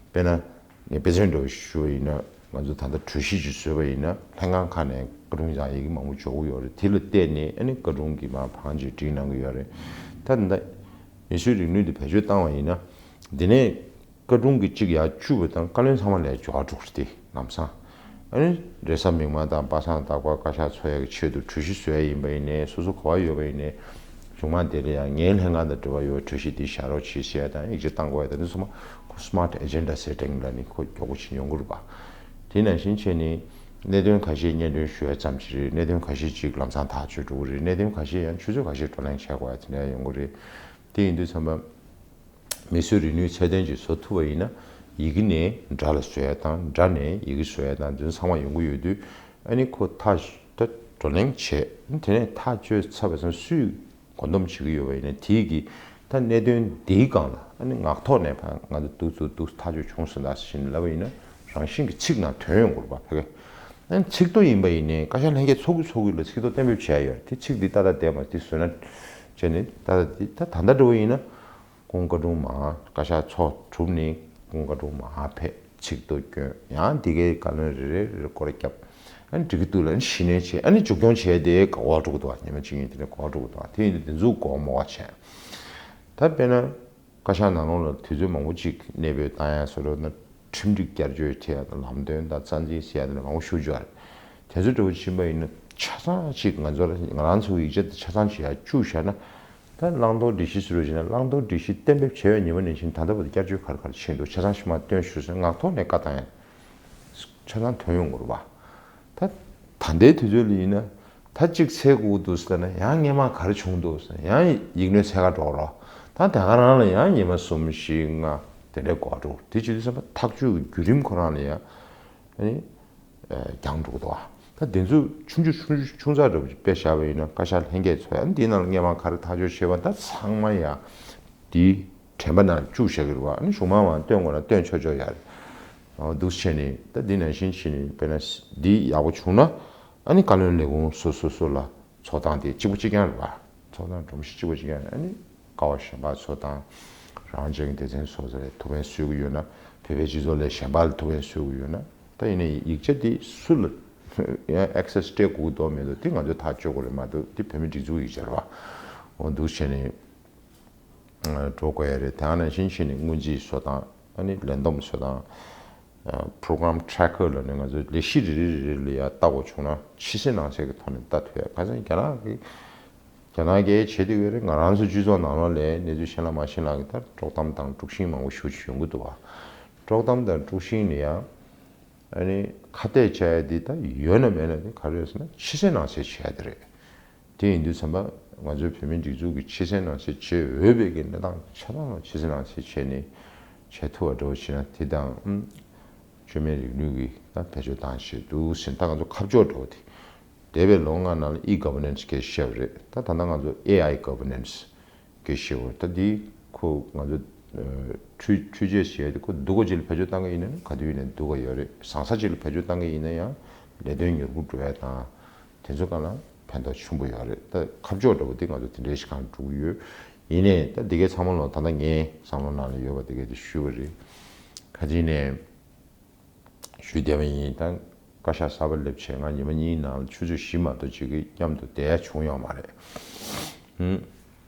དཔེར་ན་ངས་དཔེ་མཚོན་འདྲ་བོ་ཞུ་བ་ཡིན་ན། ང་ཚོ་ད་ལྟ་གྲོས་གཞི་ཅིག་བཟོས་པ་ཡིན་ན་ལྷན་ཁང་ཁག་ནས་བཀའ་དྲུང་ཡིག་ཚང་ཡི་གེ་མང་པོ་འབྱོར་གྱི་ཡོད་རེད། དེ་ལ་བལྟས་ནས་ཨ་ནི་བཀའ་དྲུང་གིས་མར་བང་ཅིག་བསྒྲིགས་གནང་གི་ཡོད་རེད། ད་ད་ལྟ་མིས་བཟོས་རིག་ནུས་དེ་བེད་སྤྱོད་བཏང་བ་ཡིན་ན། འདི་ནས་བཀའ་དྲུང་གིས་གཅིག་ཡར་བཅུག་པ་དང་བཀའ་བློན་ཚང་མ་ལ་འབྱོར་འགྲོ་གི་རེད་དེ་ལམ་སང་། ཨ་ནི་རེས་གཟའ་མིག་དམར་དང་པ་སངས་རྟག་པར་བཀའ་ཤག་འཚོགས་ཡག་གི་ཆེད་དུ་གྲོས་གཞི་བཟོ་ཡག་ཡིན་པ་ཡིན་ནའི། སོ་སོ་ག་པར་ཡོད་པ་ཡིན་ནའི། གཞུང་མང་དེ་ལ་ཡང་ངའི་ལྷན་ཁང་དང་འབྲེལ་བ་ཡོད། གྲོས་གཞི་འདི་བཞག་རོགས་བྱེད་ཟེར་ཡག་དང་ཡིག་ཆ་བཏང་དགོས་ཡག་དང་། འདི་ཚང་མ་ཁོ་སི་མཱར་ཊི་ཨེ་ཇེན་ཌ་སེ་ཊིང་ལ་ནི་ཁོ་མགྱོགས་པོ་ཕྱིན་ཡོང་གི་རེད་པ། དེ་ནང་བཞིན་བྱས་ནས་གནད་དོན་ཁ་ཤས་སྙན་སྒྲོན་ཞུ་ཡག་ཙམ་ཞིག་རེད། གནད་དོན་ཁ་ཤས་ཅིག་ལམ་སང་ཐག་གཅོད་འགྲོ་གི་རེད། གནད་དོན་ཁ་ཤས་ཡང་ཆུ་ཚོད་ཁ་ཤས་བགྲོ་གླེང་བྱེད་དགོས་ཡག་དེ་འདྲ་ཡོང་གི་རེད། དེ་ཡིན་དུས་ཙམ་པ། མིས་བཟོས་རིག་ནུས་ཚད་ལྡན་ཅིག་བཟོ་ཐུབ་པ་ཡིན་ན། ཡི་གེ་ནས་སྒྲ་ལ་བཟོ་ཡག་དང་། སྒྲ་ནས་ཡི་གེ་བཟོ་ཡག་དང་། འདི་ཚོ་ཚང་མ་ཡོང་གི་ཡོད་དུས། ཨ་ནི་ཁོ་ཐག་ད་བགྲོ་གླེང་བྱས། དེ་ནས་ཐག་གཅོད་ཚར་བ་ཙམ། སུས་བགོ་འདོམས་བྱེད་ཀྱི་ཡོད་པ་ཡིན་ན་དེ་གིས་ད་གནད་དོན་འདིའི་སྒང་ལ་ཨ་ནི་ངག་ཐོག་ནས་ཕར་ང་ཚོ་འདུག་འདུག་འདུག་ཐག་གཅོད་བྱུང་སོང་ད་ཟེར་ནས་ལབ་པ་ཡིན་ན། རང་བཞིན་གྱིས་ཚིག་ནང་དོན་ཡོང་གི་རེད་པ། ཕ་གི་ཨ་ནི་ཚིག་ཐོ་ཡིན་པ་ཡིན་ནའི་བཀའ་ཤག་ལྷན་རྒྱས་ཚོགས་ཀྱི་ཚོགས་ཀྱི་ལ་ཚིག་ཐོ་གཏན་འབེབས་བྱས་ཡོད་རེད། དེ་ཚིག་འདི་ཏག་ཏག་བསྡད་མ། དེ་བཟོས་ན་བྱས་ནས་ཏག་ཏག་དེ་ད་ད་ལྟ་འདྲ་བོ་ཡིན་ན། སྐུ་ངོ་བཀའ་དྲུང་མར་བཀའ་ཤག་ཚོགས་གྲུབ་ནས་སྐུ་ངོ་བཀའ་དྲུང་མར་ཕེབས། ཚིག་ཐོ་བསྐྱོན། ཡང་འདི་གའི་བཀའ་བློན་རེ་རེ་རེ་རེ་སྐོར་ར་བརྒྱབ། ཨ་ནི་འགྲིག་གི་འདུག་ལབ་ནས་གཞི་ནས་བྱས། ཨ་ནི་མཇུག་སྐྱོང་བྱས་ཏེ་ག་བ་འགྲོ་གི་འདུག་བ། ཉི་མ་གཅིག་གཉིས་དེ་ནས་ག་བ་འགྲོ་གི་འདུག་བ། དེ་ཡིན་དུས་འདི་ཚོ་མགོ་རྨོངས་པ་བྱས། ད་དཔེར་ན་བཀའ་ཤག་ནང་ལོགས་ལ་དུས་ཚོད་མང་པོ་ཅིག་གནས་སྤོས་བཏང་ཡག་བཟོ་འདྲ་ན། ཁྲིམས་སྒྲིག་བསྐྱར་བཅོས་བྱེད་ཡག་དང་། ལམ་སྟོན་དང་རྩ་འཛིན་ཟེར་ཡག་དེ་འདྲ་མང་པོ་ཞེ་པོ་ཅིག་ཡོད་རེད། དེ་ཚོ་འདྲ་བོ་ཕྱིན་པ་ཡིན་ན་ཆ་ཚང་ཅིག་ང་ཚོ་ལ། ང་རང་ཚོ་གི་ཡིག་ཆ་དེ་ཆ་ཚང་ཅིག་ཡར་བཅུག་བཞག་ན། ད་བླང་དོར་སྒྲིག་གཞི་ཟེར་བ་ཞིག་ན། བླང་དོར་སྒྲིག་གཞི་གཏན་འབེབས་བྱས་པའི་ཉི་མ་ནང་བཞིན་ད་ལྟ་བར་དུ་བསྐྱར་བཅོས་ག་རེ་ག་རེ་ཕྱིན་འདུག་ཆ་ཚང་ཕྱི་མར་སྟོན་ཞུ་ཟེར། ངག་ཐོག་ནས་བཀའ་བཏང་ཡག་ཆ་ཚང་ཐོན་ཡོང་གི་རེད་པ། ད་ད་ལྟའི་དུས་ཚོད་ལ་ཡིན་ན། ད་གཅིག་འཚོལ་དགོས་འདུག་ཟེར་ན་ཡང་སྔོན་མ་ག་རེ་བྱུང་འདུག་ཟེར། ཡང་ཡིག་སྣོད་འཚོལ་ག་འགྲོ་རོགས། ད་དེ་ག་རང་ལ་ཡང་ཉི་མ་གསུམ་བཞི་ལྔ་དེ་འདྲའི་འགོར་འགྲོ། དེ་བྱེད་དུས་ཙམ་པ་ཐག་གཅོད་ཀྱི་བརྒྱུད་རིམ་ཁོ་རང་ལ་ཡང་ཨ་ནི་ཨ་འགྱངས་འགྲོ་གི་འདུག་བ། ད་དེ་ཚོ་ཆུང་ཆུང་ཆུང་ཆུང་ཆུང་ཙག་འདྲ་པོ་ཅིག་དཔེ་བཞག་པ་ཡིན་ན། བཀའ་ཤག་ལྷན་རྒྱས་ཚོ་ཡང་འདིའི་ནང་ལ་སྔོན་མ་ག་རེ་ཐག་གཅོད་བྱས་པ་ད་ཚང་མ་ཡང་དེའི་དྲན་པ་ནང་བཅུག་བཞག་གི་རེད་བ། ཨ་ནི་གཞུང་མང་མང་སྟོན་དགོས་ན་སྟོན་ཆོག་ཆོག་ཡ་རེད། འོ་འདུག་བྱས་ནས་ད་འདི་ནང་བཞིན་བྱས་ནས་དཔེར་ན་འདི་ཡག་པོ་བྱུང་ན། ཨ་ནི་བཀའ་བློན་ལས་ཁུངས་སོ་སོ་སོ་ལ་ཚོགས་སྟངས་དེ་གཅིག་པ་གཅིག་རྐྱང་རེད་བ། ཚོགས་སྟངས་སྒྲོམ་གཞི་གཅིག་པ་གཅིག་རྐྱང་རེད། ཨ་ནི་ཀ་བ་གཞན་པ་ཚོགས་སྟངས། རང་བཙན་སྡེ་ཚན་སོ་སོ་ལ་ཐུགས་ཕན་གསོས་ཀྱི་ཡོད་ན། བོད་པའི་སྤྱི་ཚོགས་ལས་གཞན་པ་ལ་ཐུགས་ཕན་གསོས་ཀྱི་ཡོད་ན། ད་ཡིན་ནའི་ཡིག་ཆ་དེ་སུ་ལ་ཡང་ཨེག་སེ་སི་སྤྲད་དགོས་འདུག་མེད་འདུག་དེ་ང་ཚོས་ཐག་གཅོད་དགོས་རེད་མ་གཏོགས། དེ་བོད་མིའི་སྒྲིག་འཛུགས་ཡིག་ཆ་རེད་བ། འོ་འདུག་བྱས་ནས་འགྲོ་དགོས་ཡ་རེད། དེ་ནང་བཞིན་བྱས་ནས་སྔོན་རྩིས་བཟོ་སྟངས། ཨ་ནི་ལས་བསྡོམས་བཟོ་སྟངས། ཨ་པོ་རོ་གྷ་རམ་ཊེ་རེག་ཀར་ལབ་ནས་ང་ཚོ་ལས་གཞི་རེ་རེ་རེ་རེ་ལ་ཡར་ལྟ་དགོས་བྱུང་ན། ཕྱི་གསལ་ནང་གསལ་གྱི་ཐོག་ནས་ལྟ་ཐུབ་ཡ། ཁ་སང་རྒྱ་ནག་གི་རྒྱ་ནག་གིས་བྱེད་བསྡད་ཡོད་རེད། ང་རང་ཚོ་སྤྱི་ཚོགས་ནང་ལོགས་ལ་གནས་ཚུལ་ཤེས་ལ་མ་ཤེས་ལ་གི་ད་དཀྲོག་གཏམ་དང་དཀྲུག་ཤིང་མང་པོ་ཞེ་པོ་ཅིག་ཡོང་གི་འདུག་བ། དཀྲོག་གཏམ་དང་དཀྲུག་ཤིང་ལ་ཡང་ཨ་ནི་ཁ་གཏད་བཅག་ཡ་དེ་ད་ཡོད་ན་མེད་ན་དེ་ག་རེ་ཡོད་ཟེར་ན། ཕྱི་གསལ་ནང་གསལ་བྱེད་ཡ་དེ་རེད། དེ་ཡིན་དུས་ཙམ་པ་ང་ཚོའི་བོད་མིའི་སྒྲིག་འཛུགས་ཀྱི་ཕྱི་གསལ་ནང་གསལ་བྱེད་འོས་པའི་གི་གནས་སྟངས་ཆ་ཚང་ལ་ཕྱི་གསལ་ནང་གསལ་བྱས་ནས་བྱེད་ཐུབ་པ་འདྲ་བོ་བྱས་ན། དེ་དང་། ཨུམ། བཅོས་མའི་རིག་ནུས་ཀྱི་ད་བེད་སྤྱོད་བཏང་བྱས་འདུག་ཟེར། ད་ང་ཚོ་ཁ་ཕྱོགས་འདྲ་བོ་དེ། འདས་པའི་ལོ་ལྔ་ནང་ལ་ཨི་གོ་ཝར་ནན་སི་སྐད་ཆ་བཤད་པ་རེད། ད་ད་ལྟ་ང་ཚོ་ཨེ་ཨའི་གོ་ཝར་ནན་སི་སྐད་ཆ་བཤད་པ་རེད། ད་འདི་ཁོ་ང་ཚོ་ཨ་འཕྲུལ་འཕྲུལ་ཆས་ཟེར་ཡ་དེ་ཁོ་སྡུག་ག་ཅིག་ལ་བེད་སྤྱོད་བཏང་གི་ཡིན་ན་ནི་ག་དུས་ཡིན་ནའི་སྡུག་ག་ཡོད་རེད། བཟང་ས་ཅིག་ལ་བེད་སྤྱོད་བཏང་གི་ཡིན་ན་ཡང་ལས་དོན་མྱུར་པོ་འགྲོ་ཡ་དང་། དེ་ཚོ་སྒང་ལ་ཕན་ཐོགས་ཆེན་པོ་ཡོད་རེད། ད་ཁ་ཕྱོགས་འདྲ་བོ་དེ་ང་ཚོ་དེ་འདྲའི་ཞིག་སྒང་འགྲོ་གི་ཡོད། ཡིན་ནའི་ད་འདི་གའི་ཚང་མ་ལོ་ད་ལྟ་ངའི་བསམ་བློ་ནང་ལ་ཡོད་པ་དེ་གའི་དེ་ཞུས་པ་རེད། ག་ཅིག་ནས་ཞུས་བསྡད་པ་ཡིན། ད་བཀའ་ཤག་གསར་པ་སླེབས་བྱས་ང་ཉི་མ་གཉིས་ནང་ལ་ཆུ་ཚོད་བཞི་མ་གཏོགས་ཅིག་གི་མཉམ་དུ་བསྡད་ཡ་བྱུང་ཡོད་མ་རེད། ཧུམ།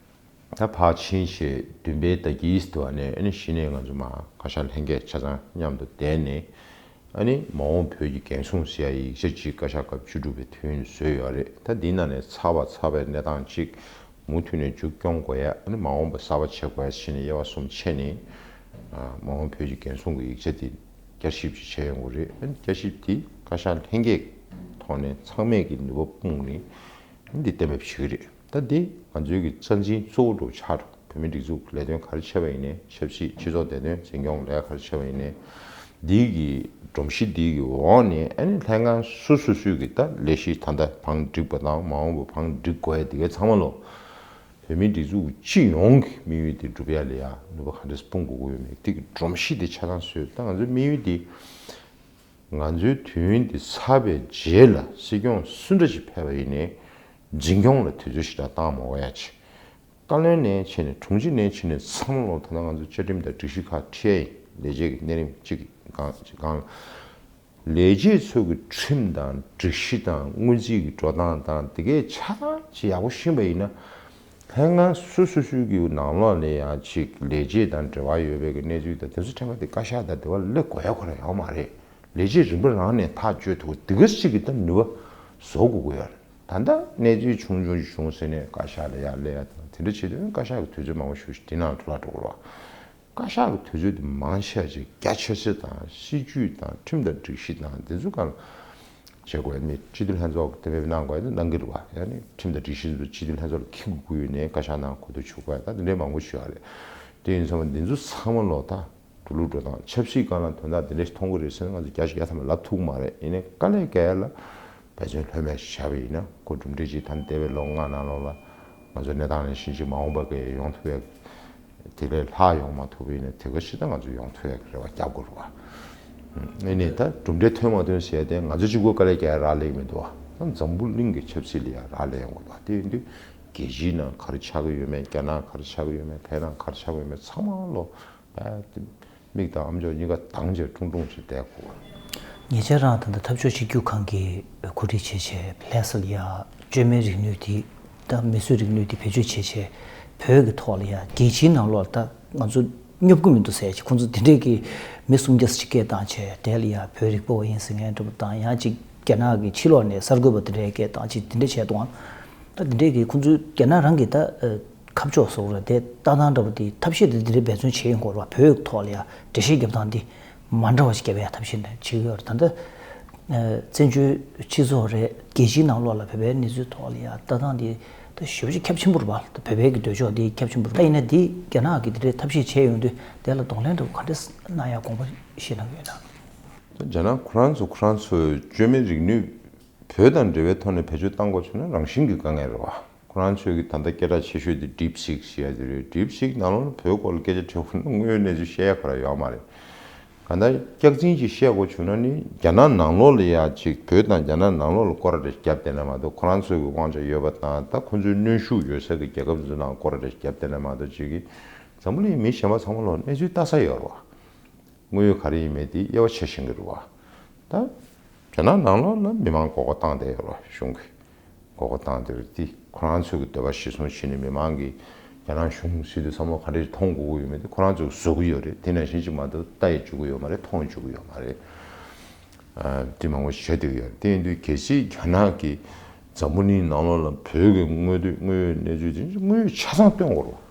ད་ཕར་ཕྱིན་བྱས་བདུན་པའི་ཟླ་དཀྱིལ་དུ་ཨ་ནི་ཨ་ནི་གཞི་ནས་ང་ཚོ་མར་བཀའ་ཤག་ལྷན་རྒྱས་ཆ་ཚང་མཉམ་དུ་བསྡད་ནས། ཨ་ནི་མ་འོངས་བོད་ཀྱི་འགན་སྲུང་ཟེར་ཡ་ཡིག་ཆ་ཅིག་བཀའ་ཤག་སྐབས་བཅུ་དྲུག་པའི་དུས་ཡུན་བཟོས་ཡོད་རེད། ད་འདི་ནང་ནས་ཚགས་པ་ཚགས་པའི་གནས་སྟངས་ཅིག་མུ་མཐུད་ནས་མཇུག་སྐྱོང་དགོས་ཡ། ཨ་ནི་མ་འོངས་པ་གསར་པ་བྱེད་དགོས་ཡ་ཟེར་ནས་དབྱེ་བ་གསུམ་ཕྱེ་ནས། ཨ་མ་འོངས་བོད་ཀྱི་འགན་སྲུང་གི་ཡིག་ཆ་འདི་བསྐྱར་ཞིབ་ཅིག་བྱས་ཡོང་གི་རེད། ཨ་ནི་བསྐྱར་ཞིབ་འདི་བཀའ་ཤག་ལྷན་རྒྱས་ཐོག་ནས་ཚང་མས་ཀྱི་ནུས་པ་སྤུངས་ནས་འདི་གཏན་འབེབས་བྱེད་ཀྱི་རེད། ད་འདི་ང་ཚོའི་གི་རྩ་འཛིན་གཙོ་བོ་འདྲ་བོ་ཆགས་འགྲོ། བོད་མིའི་སྒྲིག་འཛུགས་ལས་དོན་ག་རེ་བྱས་པ་ཡིན་ནའི། ཆབ་སྲིད་སྤྱི་ཚོགས་བདེ་དོན་འཛིན་སྐྱོང་ལས་ག་རེ་བྱས་པ་ཡིན་ནའི། འདི་གི་སྒྲོམ་གཞི་འདི་གི་འོག་ནས་ཨ་ནི་ལྷན་ཁང་སོ་སོ་སོའི་གི་ད་ལས་གཞི་ད་ལྟ་བང་བསྒྲིགས་པ་དང་མ་འོངས་པ་བང་བསྒྲིགས་དགོས་ཡ་འདི་གའི་ཚང་མ་ལོ། བོད་མིའི་སྒྲིག་འཛུགས་སྤྱི་ཡོངས་ཀྱི་དམིགས་ཡུལ་དེ་འགྲུབ་ཡ་ལ་ཡ་ནུས་པ་ག་འདྲས་སྤུངས་དགོས་ཀྱི་ཡོད་མེད་དེ་གི་སྒྲོམ་གཞི་དེ་ཆ་ཚང་བཟོས། ད་ང་ཚོའི་དམིགས་ཡུལ་དེ་ང་ཚོའི་དུས་ཡུན་དེ་ཚར་བའི་རྗེས་ལ་སྲིད་སྐྱོང་སུ་འདྲ་ཞིག་ཕེབས་པ་ཡིན་ནའི་འཛིན་སྐྱོང་ལ་དུས་ཚོད་ཞེ་དྲག་བཏང་མ་དགོས་ཡ་ཆེད། བཀའ་བློན་ནས་བྱས་ནས་དྲུང་ཆེ་ནས་བྱས་ནས་ཚང་མ་ལོ་ད་ལྟ་ང་ཚོ་བཅའ་ཁྲིམས་དང་སྒྲིག་གཞི་ཁག་ཁྲལ་ཡིན། ལས་བྱེད་ཀྱི་གནས་རིམ་གཅིག་གི་སྒང་གཅིག་སྒང་ལ། ལས་བྱེད་ཚོ་གི་ཁྲིམས་དང་སྒྲིག་གཞི་དང་སྔོན་རྩིས་ཀྱི་འགྲོ་སྟངས་དང་དེ་གའི་ཆ་ཚང་ཅིག་ཡག་པོ་ཤེས་པ་ཡིན་ན། ལྷན་ཁང་སོ་སོ་སོའི་གི་ནང་ལོགས་ལ་ཡང་ཅིག་ལས་བྱེད་དང་འབྲེལ་བ་ཡོད་པའི་གི་གནས་ཚུལ་དང་དེ་ཚོ་ཕྲན་བུ་དེ་བཀའ་ཤག་དང་དེ་བ་སླེབས་དགོས་ཡ་ཁོ་རང་ཡོད་མ་རེད། ལས་བྱེད་རིམ་པ་རང་ནས་ཐག་གཅོད་ཐུབ་དེ་ག་ཅིག་གི་ད་ནུས་པ་བཟོ་དགོས་ཀྱི་ཡོད་རེད། ད་ལྟ་གནས་ཚུལ་ཆུང་ཆུང་ཞིག་བྱུང་ཟེར་ནས་བཀའ་ཤག་ལ་ཡར་སླེབས་ཡ་དང་དེ་འདྲ་བྱེད་དུས་བཀའ་ཤག་གི་དུས་ཚོད་མང་པོ་ཞིག་དེ་ནང་འགྲོ་ལ་འགྲོ་དགོས་རེད་བ། བཀའ་ཤག་གི་དུས་ཚོད་དེ་མང་ཆེ་ཅིག་རྒྱ་ཆེ་ཤོས་དང་སྲིད་ཇུས་དང་ཁྲིམས་དང་སྒྲིག་གཞི་དང་དེ་ཚོ་སྒང་ལ་བྱེད་དགོས་ཡ། མི་སྤྱི་འཐུས་ལྷན་ཚོགས་ཀྱི་དེ་འབེབས་གནང་དགོས་ཡ་དེ་གནང་གི་རེད་བ། ཡ་ནི་ཁྲིམས་དང་སྒྲིག་གཞི་དེ་ཚོ་སྤྱི་འཐུས་ལྷན་ཚོགས་ལ་འཁྱེར་དགོས་ཀྱི་ཡོད་ནའི་བཀའ་ཤག་ནང་གོ་བསྡུར་བྱེད་དགོས་ཡ་ད་དེ་འདྲའི་མང་པོ་ཞིག་ཡོད་རེད། དེ་ཡིན་ཙང་འདི་ཚོ་ཚང་མ་ལོ་ད་འགྲོ་ལུགས་འགྲོ་སྟངས་ཆབ་སྲིད་སྒང་ལ་དོན་དག་འདི་འདྲ་ཞིག་མཐོང་གི་རེད་ཟེར་ན་ང་ཚོ་བརྒྱ་ཆ་བརྒྱ་ཐམ་པ་ལབ་ཐུབ་ཀྱི་མ་རེད། ཡིན་ནའི་དཀའ་ལས་བརྒྱབ་ཡ་ལ་འབད་བརྩོན་ལྷོད་མེད་བྱས་པ་ཡིན་ན་ཁོ་གྲུབ་འབྲས་ཅིག་ད་ལྟ་འདས་པའི་ལོ་ལྔ་ནང་ལོགས་ལ་ང་ཚོ་གནས་སྟངས་ནང་བཞིན་ཅིག་མ་འོངས་པ་གི་ཡོང་ཐུབ་ཡ་དེ་ལས་ལྷག་ཡོང་མ་ཐུབ་པ་ཡིན་ན་དེ་ག་ཞིག་ད་ང་ཚོ་ཡོང་ཐུབ་ཡ་གི་རེ་བ་རྒྱབ་དགོས་རེད་བ། ཨ་ནི་ད་གྲུབ་འབྲས་ཐོན་མ་ཐོན་ཟེར་ཏེ་ང་ཚོ་གཅིག་པོ་དཀའ་ལས་རྒྱག་ཡ་རག་ལས་ཀྱི་མི་འདུག་བ། ད་འཛམ་བུ་གླིང་གི་ཆབ་སྲིད་ལ་ཡ་རག་ལས་ཡོང་དགོས་རེད་བ། དེ་ཡིན་དུས་རྒྱལ་སྤྱིའི་ནང་ག་རེ་ཆགས་ཀྱི་ཡོད་མེད། རྒྱ་ནག་ག་རེ་ཆགས་ཀྱི་ཡོད་མེད། བོད་ནང་ག་རེ་ཆགས་ཀྱི་ཡོད་མེད། ཚང་མ་ལོ་ད་མིག་དང་ཨམ་ཅོག་གཉིས་ཀ་གདངས་བྱས་ཁྲུང་ཁྲུང་བྱས་བསྡད་དགོས། ཉེ་ཆར་རང་ད་ལྟ་འཐབ་ཕྱོགས་གཅིག་གྱུར་ཁང་གིས་གོ་སྒྲིག་བྱས་བྱས་ལྷ་ས་ལ་ཡ་བཅོས་མའི་རིག་ནུས་དེ་དང་མིས་བཟོས་རིག་ནུས་དེ་བེད་སྤྱོད་བྱས་བྱས་བོད་ཀྱི་ཐོག་ལ་ཡ་རྒྱལ་སྤྱིའི་ནང་ལོགས་ལ་ད་ང་ཚོ་སྙོབ་ཀྱི་མི་འདུག་ཟེར་ཅིག་ཁོང་ཚོ་དེ་འདྲས་ཀྱི་མི་སུམ་བརྒྱ་ཙམ་ཅིག་སྐད་བཏང་བྱས་དེ་ལ་ཡ་བོད་རིག་པ་བ་ཡིན་ཟེར་མཁན་འདྲ་པོ་དང་ཡང་ཅིག་རྒྱ་ནག་གི་ཕྱི་ལོགས་ནས་གསར་འགོད་པ་དེ་འདྲས་སྐད་བཏང་ཅིག་དེ་འདྲས་བྱས་འདུག་ད་དེ་འདྲས་ཀྱི་ཁོང་ཚོའི་རྒྱ་ནག་རང་གི་ད་ཨ། ཁ་ཕྱོགས་སོགས་རེད་དེ་ལྟ་སྟངས་འདྲ་པོ་དེ་ཐབས་ཤེས་དེ་འདི་འདྲའི་འབད་བརྩོན་བྱེད་ཡོང་གི་རེད་བ། བོད་ཐོག་ལ་ཡ་འགྲེལ་བཤད་རྒྱབ་སྟངས་འདི་མ་འདྲ་བ་ཞིག་རྒྱབ་ཡ་ཐབས་ཤེས་འདྲ་བྱེད་ཀྱི་ཡོད་རེད། ད་ལྟ་བཙན་བྱོལ་སྤྱི་ཚོགས་རེད་རྒྱལ་སྤྱིའི་ནང་ལོགས་ལ་བོད་པའི་གནས་ཚུལ་ཐོག་ལ་ཡ་ལྟ་སྟངས་འདི་ད་ཞེ་པོ་ཅིག་ཁྱབ་ཆེན་པོ་རེད་བ། ད་བོད་པའི་གི་འདོད་ཕྱོགས་འདི་ཁྱབ་ཆེན་པོ་རེད། ད་ཡིན་ན་འདི་རྒྱ་ནག་གི་འདི་འདྲའི་ཐབས་ཤེས་བྱས་ཡོང་དུས་དེ་ལ་གདོང་ལེན་འདྲ་བོ་ག་འདྲས་གནང་ཡ་དགོངས་པ་བཞེས་གནང་གི་ཡོད་ན། ད་རྒྱ་ནག་ཁོ་རང་ཚོ་ཁོ་རང་ཚོའི་བཅོས་མའི་རིག་ནུས་བོད་དང་འབྲེལ་བའི་ཐོག་ནས་བེད་སྤྱོད་བཏང་དགོས་བྱུང་ན་རང་བཞིན་གྱི་དཀའ་ངལ་རེད་བ། ཁོ་རང་ཚོས་ཀྱི་ད་ལྟ་སྐད་གྲགས་ཆེ་ཤོས་དེ་DeepSeek་ཞེས་ཡ་དེ་རེད། DeepSeek་ནང་ལོགས་ལ་བོད་སྐོར་ལ་སྐད་ཆ་དྲིས་པ་ན་དངོས་ཡོད་གནས་ཚུལ་བཤད་ཡ་ག་རེ་ཡོད་མ་རེད། གང་ལྟར་སྐྱག་རྫུན་ཅིག་བཤད་དགོས་བྱུང་ན་ནི་རྒྱ་ནག་ནང་ལོགས་ལ་ཡ་ཅིག་བོད་དང་རྒྱ་ནག་ནང་ལོགས་ལ་སྐོར་ར་རེ་བརྒྱབ་བསྡད་ན་མ་གཏོགས་ཁོ་རང་ཚོའི་གི་དབང་ཆ་ཡོད་པ་དང་ད་ཁོ་ཚོའི་གནོན་ཤུགས་ཡོད་ས་གི་རྒྱལ་ཁབ་ཚོའི་ནང་སྐོར་ར་རེ་བརྒྱབ་བསྡད་ན་མ་གཏོགས་ཅིག་གི་འཛམ་བུ་གླིང་མི་གཞན་པ་ཚང་མ་ལོག་གནས་ཚུལ་ལྟ་ས་ཡོད་རེད་བ། དངོས་ཡོད་ག་རེ་ཡིན་མེད་དེ་དབྱེ་བ་ཕྱེ་ཤེས་ཀྱི་རེད་བ། ད་རྒྱ་ནག་ནང་ལོགས་ལ་མི་མང་མགོ་སྐོར་བཏང་བསྡད་ཡོད་རེད་བ། གཞུང་གིས་མགོ་སྐོར་བཏང་བསྡད་རེད་དེ་ཁོ་རང་ཚོའི་གི་འདོད་པ་གཞིར་བཟུང་བྱས་ནས་མི་མང་གིས་རྒྱ་ནག་གཞུང་ཟེར་དུས་བསམ་བློ་ག་རེ་གཏོང་དགོས་ཀྱི་ཡོད་མེད་དེ་ཁོ་རང་ཚོས་བཟོ་གི་ཡོད་རེད། དེ་ནང་བཞིན་ཅིག་མ་གཏོགས་ལྟ་ཡི་འཇུག་གི་ཡོད་མ་རེད། མཐོང་འཇུག་གི་ཡོད་མ་རེད། ཨ། དེ་མང་པོ་བྱས་བསྡད་ཀྱི་ཡོད་རེད། དེ་ཡིན་དུས་གལ་སྲིད་རྒྱ་ནག་གིས་འཛམ་བུ་གླིང་ནང་ལོགས་ལ་བོད་ཀྱི་དངོས་དངོས་ཡོད་གནས་ཚུལ་དེ་དངོས་ཡོད་ཆ་ཚང་སྟོན་དགོས་རེད་བ།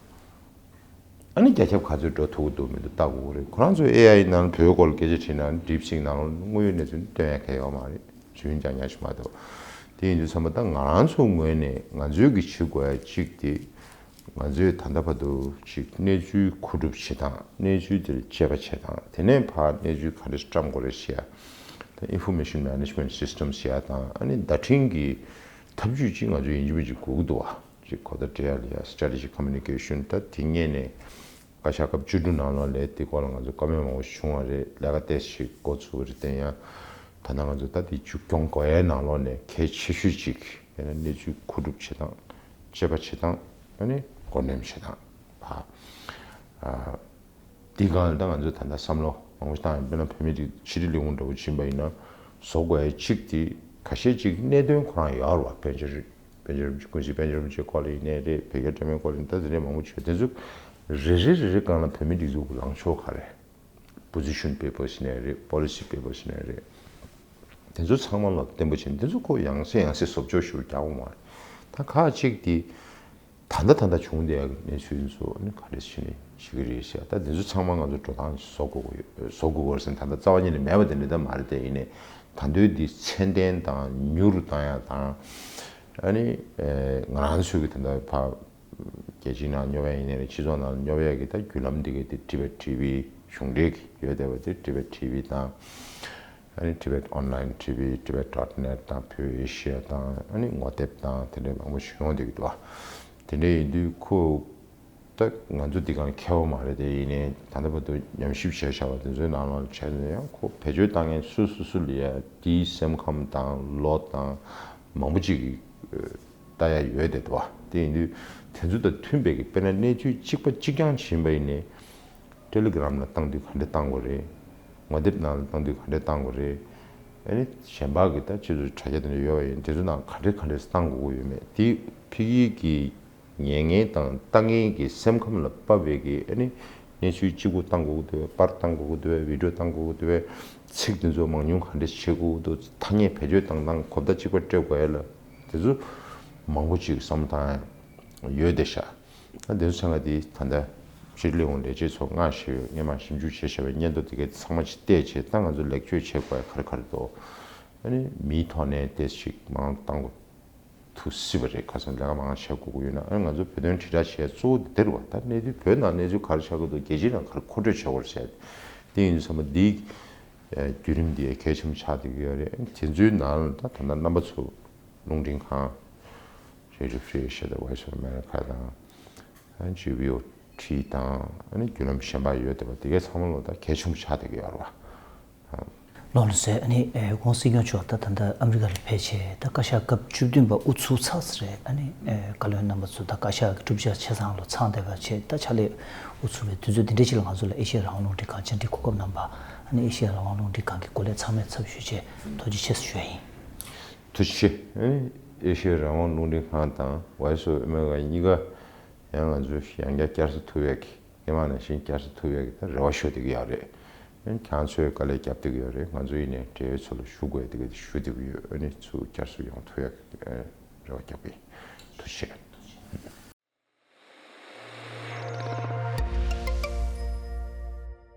ཨ་ནི་རྒྱ་ཁྱབ་ག་ཚོད་འགྲོ་ཐུབ་ཀྱི་འདུག་མི་འདུག་ལྟ་དགོས་ཀྱི་རེད། ཁོ་རང་ཚོས་ཨེ་ཨའི་ནང་བོད་སྐོར་ལ་སྐད་ཆ་དྲིས་ན་DeepSeek་ནང་ལ་དངོས་ཡོད་གནས་ཚུལ་སྟོན་ཡ་གང་ཡང་ཡོད་མ་རེད། རྒྱུན་རྐྱང་རྐྱང་ཞིག་མ་གཏོགས། དེ་ཡིན་དུས་ཚང་མ་ད་ང་རང་ཚོའི་ངོས་ནས་ང་ཚོས་ཀྱི་བྱེད་དགོས་ཡ་གཅིག་དེ་ང་ཚོས་ད་ལྟ་བར་དུ་ཅིག་གནས་ཚུལ་མཁོ་སྒྲུབ་བྱེད་སྟངས། གནས་ཚུལ་དེར་དཔྱད་པ་བྱེད་སྟངས། དེ་ནས་ཕར་གནས་ཚུལ་ག་འདྲ་བཀྲམ་དགོས་རེད་ཟེར་ཡ། ད་Information Management System་ཟེར་ཡ་དང་ཨ་ནི་བརྡ་འཕྲིན་གྱི་ཐབས་ཇུས་ཅིག་ང་ཚོས་ཡིན་གཅིག་མིན་གཅིག་དགོས་ཀྱི་འདུག་བ། ཅིག་གོ་བརྡ་སྤྲད་ཡ་ལ་ཡ་Strategic Communication་ད་དེ་སྔོན་ནས་བཀའ་ཤག་སྐབས་བཅུ་དྲུག་ནང་ལོགས་ལ་དེ་སྐོར་ལ་ང་ཚོ་བཀའ་མོལ་མང་པོ་ཞིག་བྱུང་བ་རེད། ལས་ཀ་ཏོག་ཙམ་ཞིག་འགོ་ཚུགས་པ་རེད། དེ་ཡང་ད་ལྟ་ང་ཚོ་ད་དེ་མཇུག་སྐྱོང་དགོས་ཡའི་ནང་ལོགས་ནས་གལ་ཆེ་ཤོས་ཅིག་དེ་ནི་གནས་ཚུལ་མཁོ་སྒྲུབ་བྱེད་སྟངས། དཔྱད་པ་བྱེད་སྟངས། ཨ་ནི་མགོ་ནེམ་བྱེད་སྟངས། ཕ། ཨ། དེའི་སྒང་ལ་ད་ང་ཚོས་ད་ལྟ་བསམ་བློ་མང་པོ་བཏང་ཡོད། དཔེར་ན་བོད་མི་རིགས་ཕྱི་དྲིལ་ལས་ཁུངས་འདྲ་བོ་ཕྱིན་པ་ཡིན་ན་བཟོ་དགོས་ཡ་གཅིག་དེ་ཁ་ཤས་ཅིག་གནད་དོན་ཁོ་རང་ཡོད་རེད་བ། པཎ་ཆེན་རིན་པོ་ཆེ་པཎ་ཆེན་རིན་པོ་ཆེའི་སྐོར་ལ་ཡིན་ནའི་རེད། བོད་རྒྱ་འབྲེལ་མོལ་སྐོར་ལ་ཡིན་ད་དེ་འདྲའི་མང་པོ་བྱོས། དེ་ཚོ་རེ་རེ་རེ་རེ་སྒང་ལ་བོད་མི་རིགས་ཚོ་གི་ལངས་ཕྱོགས་ག་རེ། Position Papers་ཡིན་ནའི་རེད། Policy Papers་ཡིན་ནའི་རེད། དེ་ཚོ་ཚང་མ་ལ་བརྟན་པོ་བྱས་ནས་དེ་ཚོ་ཁོ་ཡང་སེ་ཡང་སེ་བཟོ་བཅོས་ཞིག་རྒྱག་དགོས་མ་རེད། ད་ཁག་ཅིག་དེ། ད་ལྟ་ད་ལྟ་བྱུང་བསྡད་ཡག་གི་གནས་ཚུལ་ཚོ་ནི་ག་རེ་བྱས་ནས་བྱེད་ཀྱི་རེད་ཟེར། ད་འདི་ཚོ་ཚང་མ་ང་ཚོ་འགྲོ་སྟངས་བཟོ་དགོས་ཀྱི་ཡོད། བཟོ་དགོས་ཀྱི་ཡོད་ཟེར་ན་ད་ལྟ་རྩ་བ་ཉིད་ནས་མེད་པ་དེ་འདྲ་ད་མ་རེད་དེ། ཡིན་ནའི་ད་དུང་འདི་ཚད་ལྡན་དང་མྱུར་བཏང་ཡག་དང་། ཨ་ནི་ཨེ་ང་རང་ཚོའི་གི་ད་ལྟ་ཕ་རྒྱལ་སྤྱིའི་ནང་སྙོབ་ཡག་ཡིན་ནའི་རེད། སྤྱི་ཚོགས་ནང་སྙོབ་ཡག་གི་ད་བརྒྱུད་ལམ་འདི་གི་དེ་Tibet TV་གཞུང་འབྲེལ་གྱི་ཡོད་བསྡད་པ་དེ་Tibet TV་དང་། ཨ་ནི་Tibet Online TV། Tibet dot net་དང་བོད་ཨེ་ཤི་ཡ་དང་། ཨ་ནི་ངོ་དེབ་དང་དེ་འདྲའི་མང་པོ་ཞིག་ཡོང་བསྡད་ཀྱི་འདུག་བ། དེ་འདྲ་ཡིན་དུས་ཁོ་ད་ང་ཚོ་འདི་གང་མཁས་པ་མ་རེད་དེ། ཡིན་ནའི་ད་ལྟ་བར་དུ་ཉམས་ཞིབ་བྱས་བཞག་པ་དེ་ཚོའི་ནང་ལ་བྱས་ན་ཡང་ཁོ་བེད་སྤྱོད་བཏང་མཁན་སུ་སུ་སུ་ལ་ཡ་དེའི་སེམས་ཁམས་དང་ལོ་དང་མང་པོ་ཅིག་གི་ལྟ་ཡ་ཡོད་བསྡད་འདུག་བ། དེ་ཡིན་དུས་དེ་ཚོ་དང་མཐུན་པའི་གི་དཔེར་ན་གནས་ཚུལ་གཅིག་པ་གཅིག་རྐྱང་ཕྱིན་པ་ཡིན་ནའི། ཊེ་ལི་གྷི་རམ་ལ་བཏང་དུས་ག་འདྲས་བཏང་དགོས་རེད། ངོ་དེབ་ནང་ལ་བཏང་དུས་ག་འདྲས་བཏང་དགོས་རེད། ཨ་ནི་གཞན་པ་གི་ད་ཁྱེད་ཚོ་དྲ་རྒྱ་དེ་འདྲ་ཡོད་པ་ཡིན། དེ་ཚོ་ནང་ག་འདྲས་ག་འདྲས་བཏང་དགོས་ཀྱི་ཡོད་མེད་དེ་ཕ་གི་གི་ཉན་མཁན་དང་ལྟ་མཁན་གྱི་སེམས་ཁམས་ལ་དཔག་པའི་གི་ཨ་ནི་གནས་ཚུལ་གཅིག་པུ་བཏང་དགོས་ཀྱི་འདུག་པ། པར་བཏང་དགོས་ཀྱི་འདུག་པ། བི་ཌི་ཡོ་བཏང་དགོས་ཀྱི་འདུག་པ། ཚིག་དེ་ཚོ་མང་ཉུང་ག་འདྲས་བྱེད་དགོས་ཀྱི་འདུག་ཐ་སྙད་བེད་སྤྱོད་བཏང་སྟངས་གོ་བརྡ་གཅིག་པ་སྤྲད་དགོས་ཡ་ལ་དེ་ཚོ་མང་པོ་ཅིག་བསམ་བློ་བཏང་ཡ་ཡོད་བསྡད་ཤག་ད་དེ་ཚོ་ཚང་མ་དེ་ད་ལྟ་ཕྱིར་སླེབས་འོང་ལས་བྱེད་ཚོ་སྔ་ཕྱི་སྔོན་མ་ཞིབ་འཇུག་བྱས་བྱས་པའི་སྙན་ཐོ་དེ་གའི་ཚང་མ་ཅིག་བལྟས་བྱས། ད་ང་ཚོ་ལེགས་བཅོས་བྱེད་དགོས་ཡ་ག་རེ་ག་རེ་འདུག་ཨ་ནི་མིའི་ཐོག་ནས་ཏོག་ཙམ་ཞིག་མང་བཏང་དགོས་ཐུག་སྲིད་པ་རེད། ཁ་སང་ལས་ཀ་མང་བྱེད་དགོས་ཀྱི་ཡོད་ན། ཨ་ནི་ང་ཚོ་བོད་དོན་དྲིལ་བསྒྲགས་བྱེད་ཡ་གཙོ་བོ་དེ་རེད་བ། ད་གནས་ཚུལ་བོད་ནང་གནས་ཚུལ་ག་རེ་ཆགས་ཀྱི་འདུག་རྒྱལ་སྤྱིའི་ནང་ག་རེ་མཁོ་སྤྲོད་བྱེད་དགོས་རེད་བྱས། དེ་ཡིན་དུས་ཙམ་པ་འདིའི་བརྒྱུད་རིམ་འདི་གལ་ཆེན་པོ་ཆགས་བསྡད་ཀྱི་ཡོད་རེད། དེ་ཚོའི་ནང་ལ་ད་ད་ལྟ་རྣམ་པ་ཚོ་རླུང་འཕྲིན་ཁང་། Radio Free Asia དང་Voice of America དང་། ཨ་ནི་ཇི་བྷི་ཨོ་ཊི་དང་། ཨ་ནི་བརྒྱུད་ལམ་གཞན་པ་ཡོད་བསྡད་པ་དེ་གའི་ཚང་མ་ལོ་ད་གལ་ཆེན་པོ་ཆགས་བསྡད་ཀྱི་ཡོད་རེད་བ། ལགས་ལགས་སོ། ཨ་ནི་ཨེ་༸གོང་ས་སྲིད་སྐྱོང་མཆོག་ད་ད་ལྟ་ཨ་མི་རི་ཀ་ལ་ཕེབས་བྱས་ད་བཀའ་ཤག་སྐབས་བཅུ་བདུན་པ་དབུ་ཚུགས་ཚར་ས་རེད། ཨ་ནི་ཨེ་བཀའ་བློན་རྣམ་པ་ཚོ་ད་བཀའ་ཤག་གི་གྲུབ་ཆ་ཆ་ཚང་ལོ་ཚང་བསྡད་པ་བྱས། ད་ཕྱག་ལས་དབུ་ཚུགས་པའི་དུས་ཚོད་འདི་འདྲ་ཅིག་ལ་ང་ཚོ་ལ་ཨེ་ཤེ་ཡ་རང་དབང་རླུང་འཕྲིན་ཁང་བཅར་འདྲི་གོ་སྐབས་གནང་བ། ཨ་ནི་ཨེ་ཤེ་ཡ་རང་དབང་རླུང་འཕྲིན་ཁང་གི་སྐོར་ལ་ཚང་མས་ཚབ་ཞུས་བྱས་ཐུགས་རྗེ་ཆེ་ཞུ་ཡ་ཡིན། ཐུགས་རྗེ་ཆེ། ཨ་ནི་ཨེ་ཤེ་ཡ་རང་དབང་རླུང་འཕྲིན་ཁང་དང་Voice of America གཉིས་ཀ་ཡང་ང་ཚོས་ཡང་བསྐྱར་བསྐྱར་གསོ་ཐུབ་ཡག་གི། སྔོན་མ་ནང་བཞིན་བསྐྱར་གསོ་ཐུབ་ཡག་གི་ད་རེ་བ་ཤོར་བསྡད་ཀྱི་ཡོད་རེད། ཨ་ནི་ཁྱེད་ཚོས་དཀའ་ལས་བརྒྱབ་བསྡད་ཀྱི་ཡོད་རེད། ང་ཚོ་ཡིན་ནའི་འབྲེལ་ཡོད་ཚོ་ལ་ཞུ་དགོས་བསྡད་ཀྱི་ཞུ་བསྡད་ཀྱི་ཡོད། ཨ་ནི་ཚུར་བསྐྱར་གསོ་ཡོང་ཐུབ་ཡག་གི་རེ་བ་རྒྱག་གི་ཡིན། ཐུགས་རྗེ་ཆེ།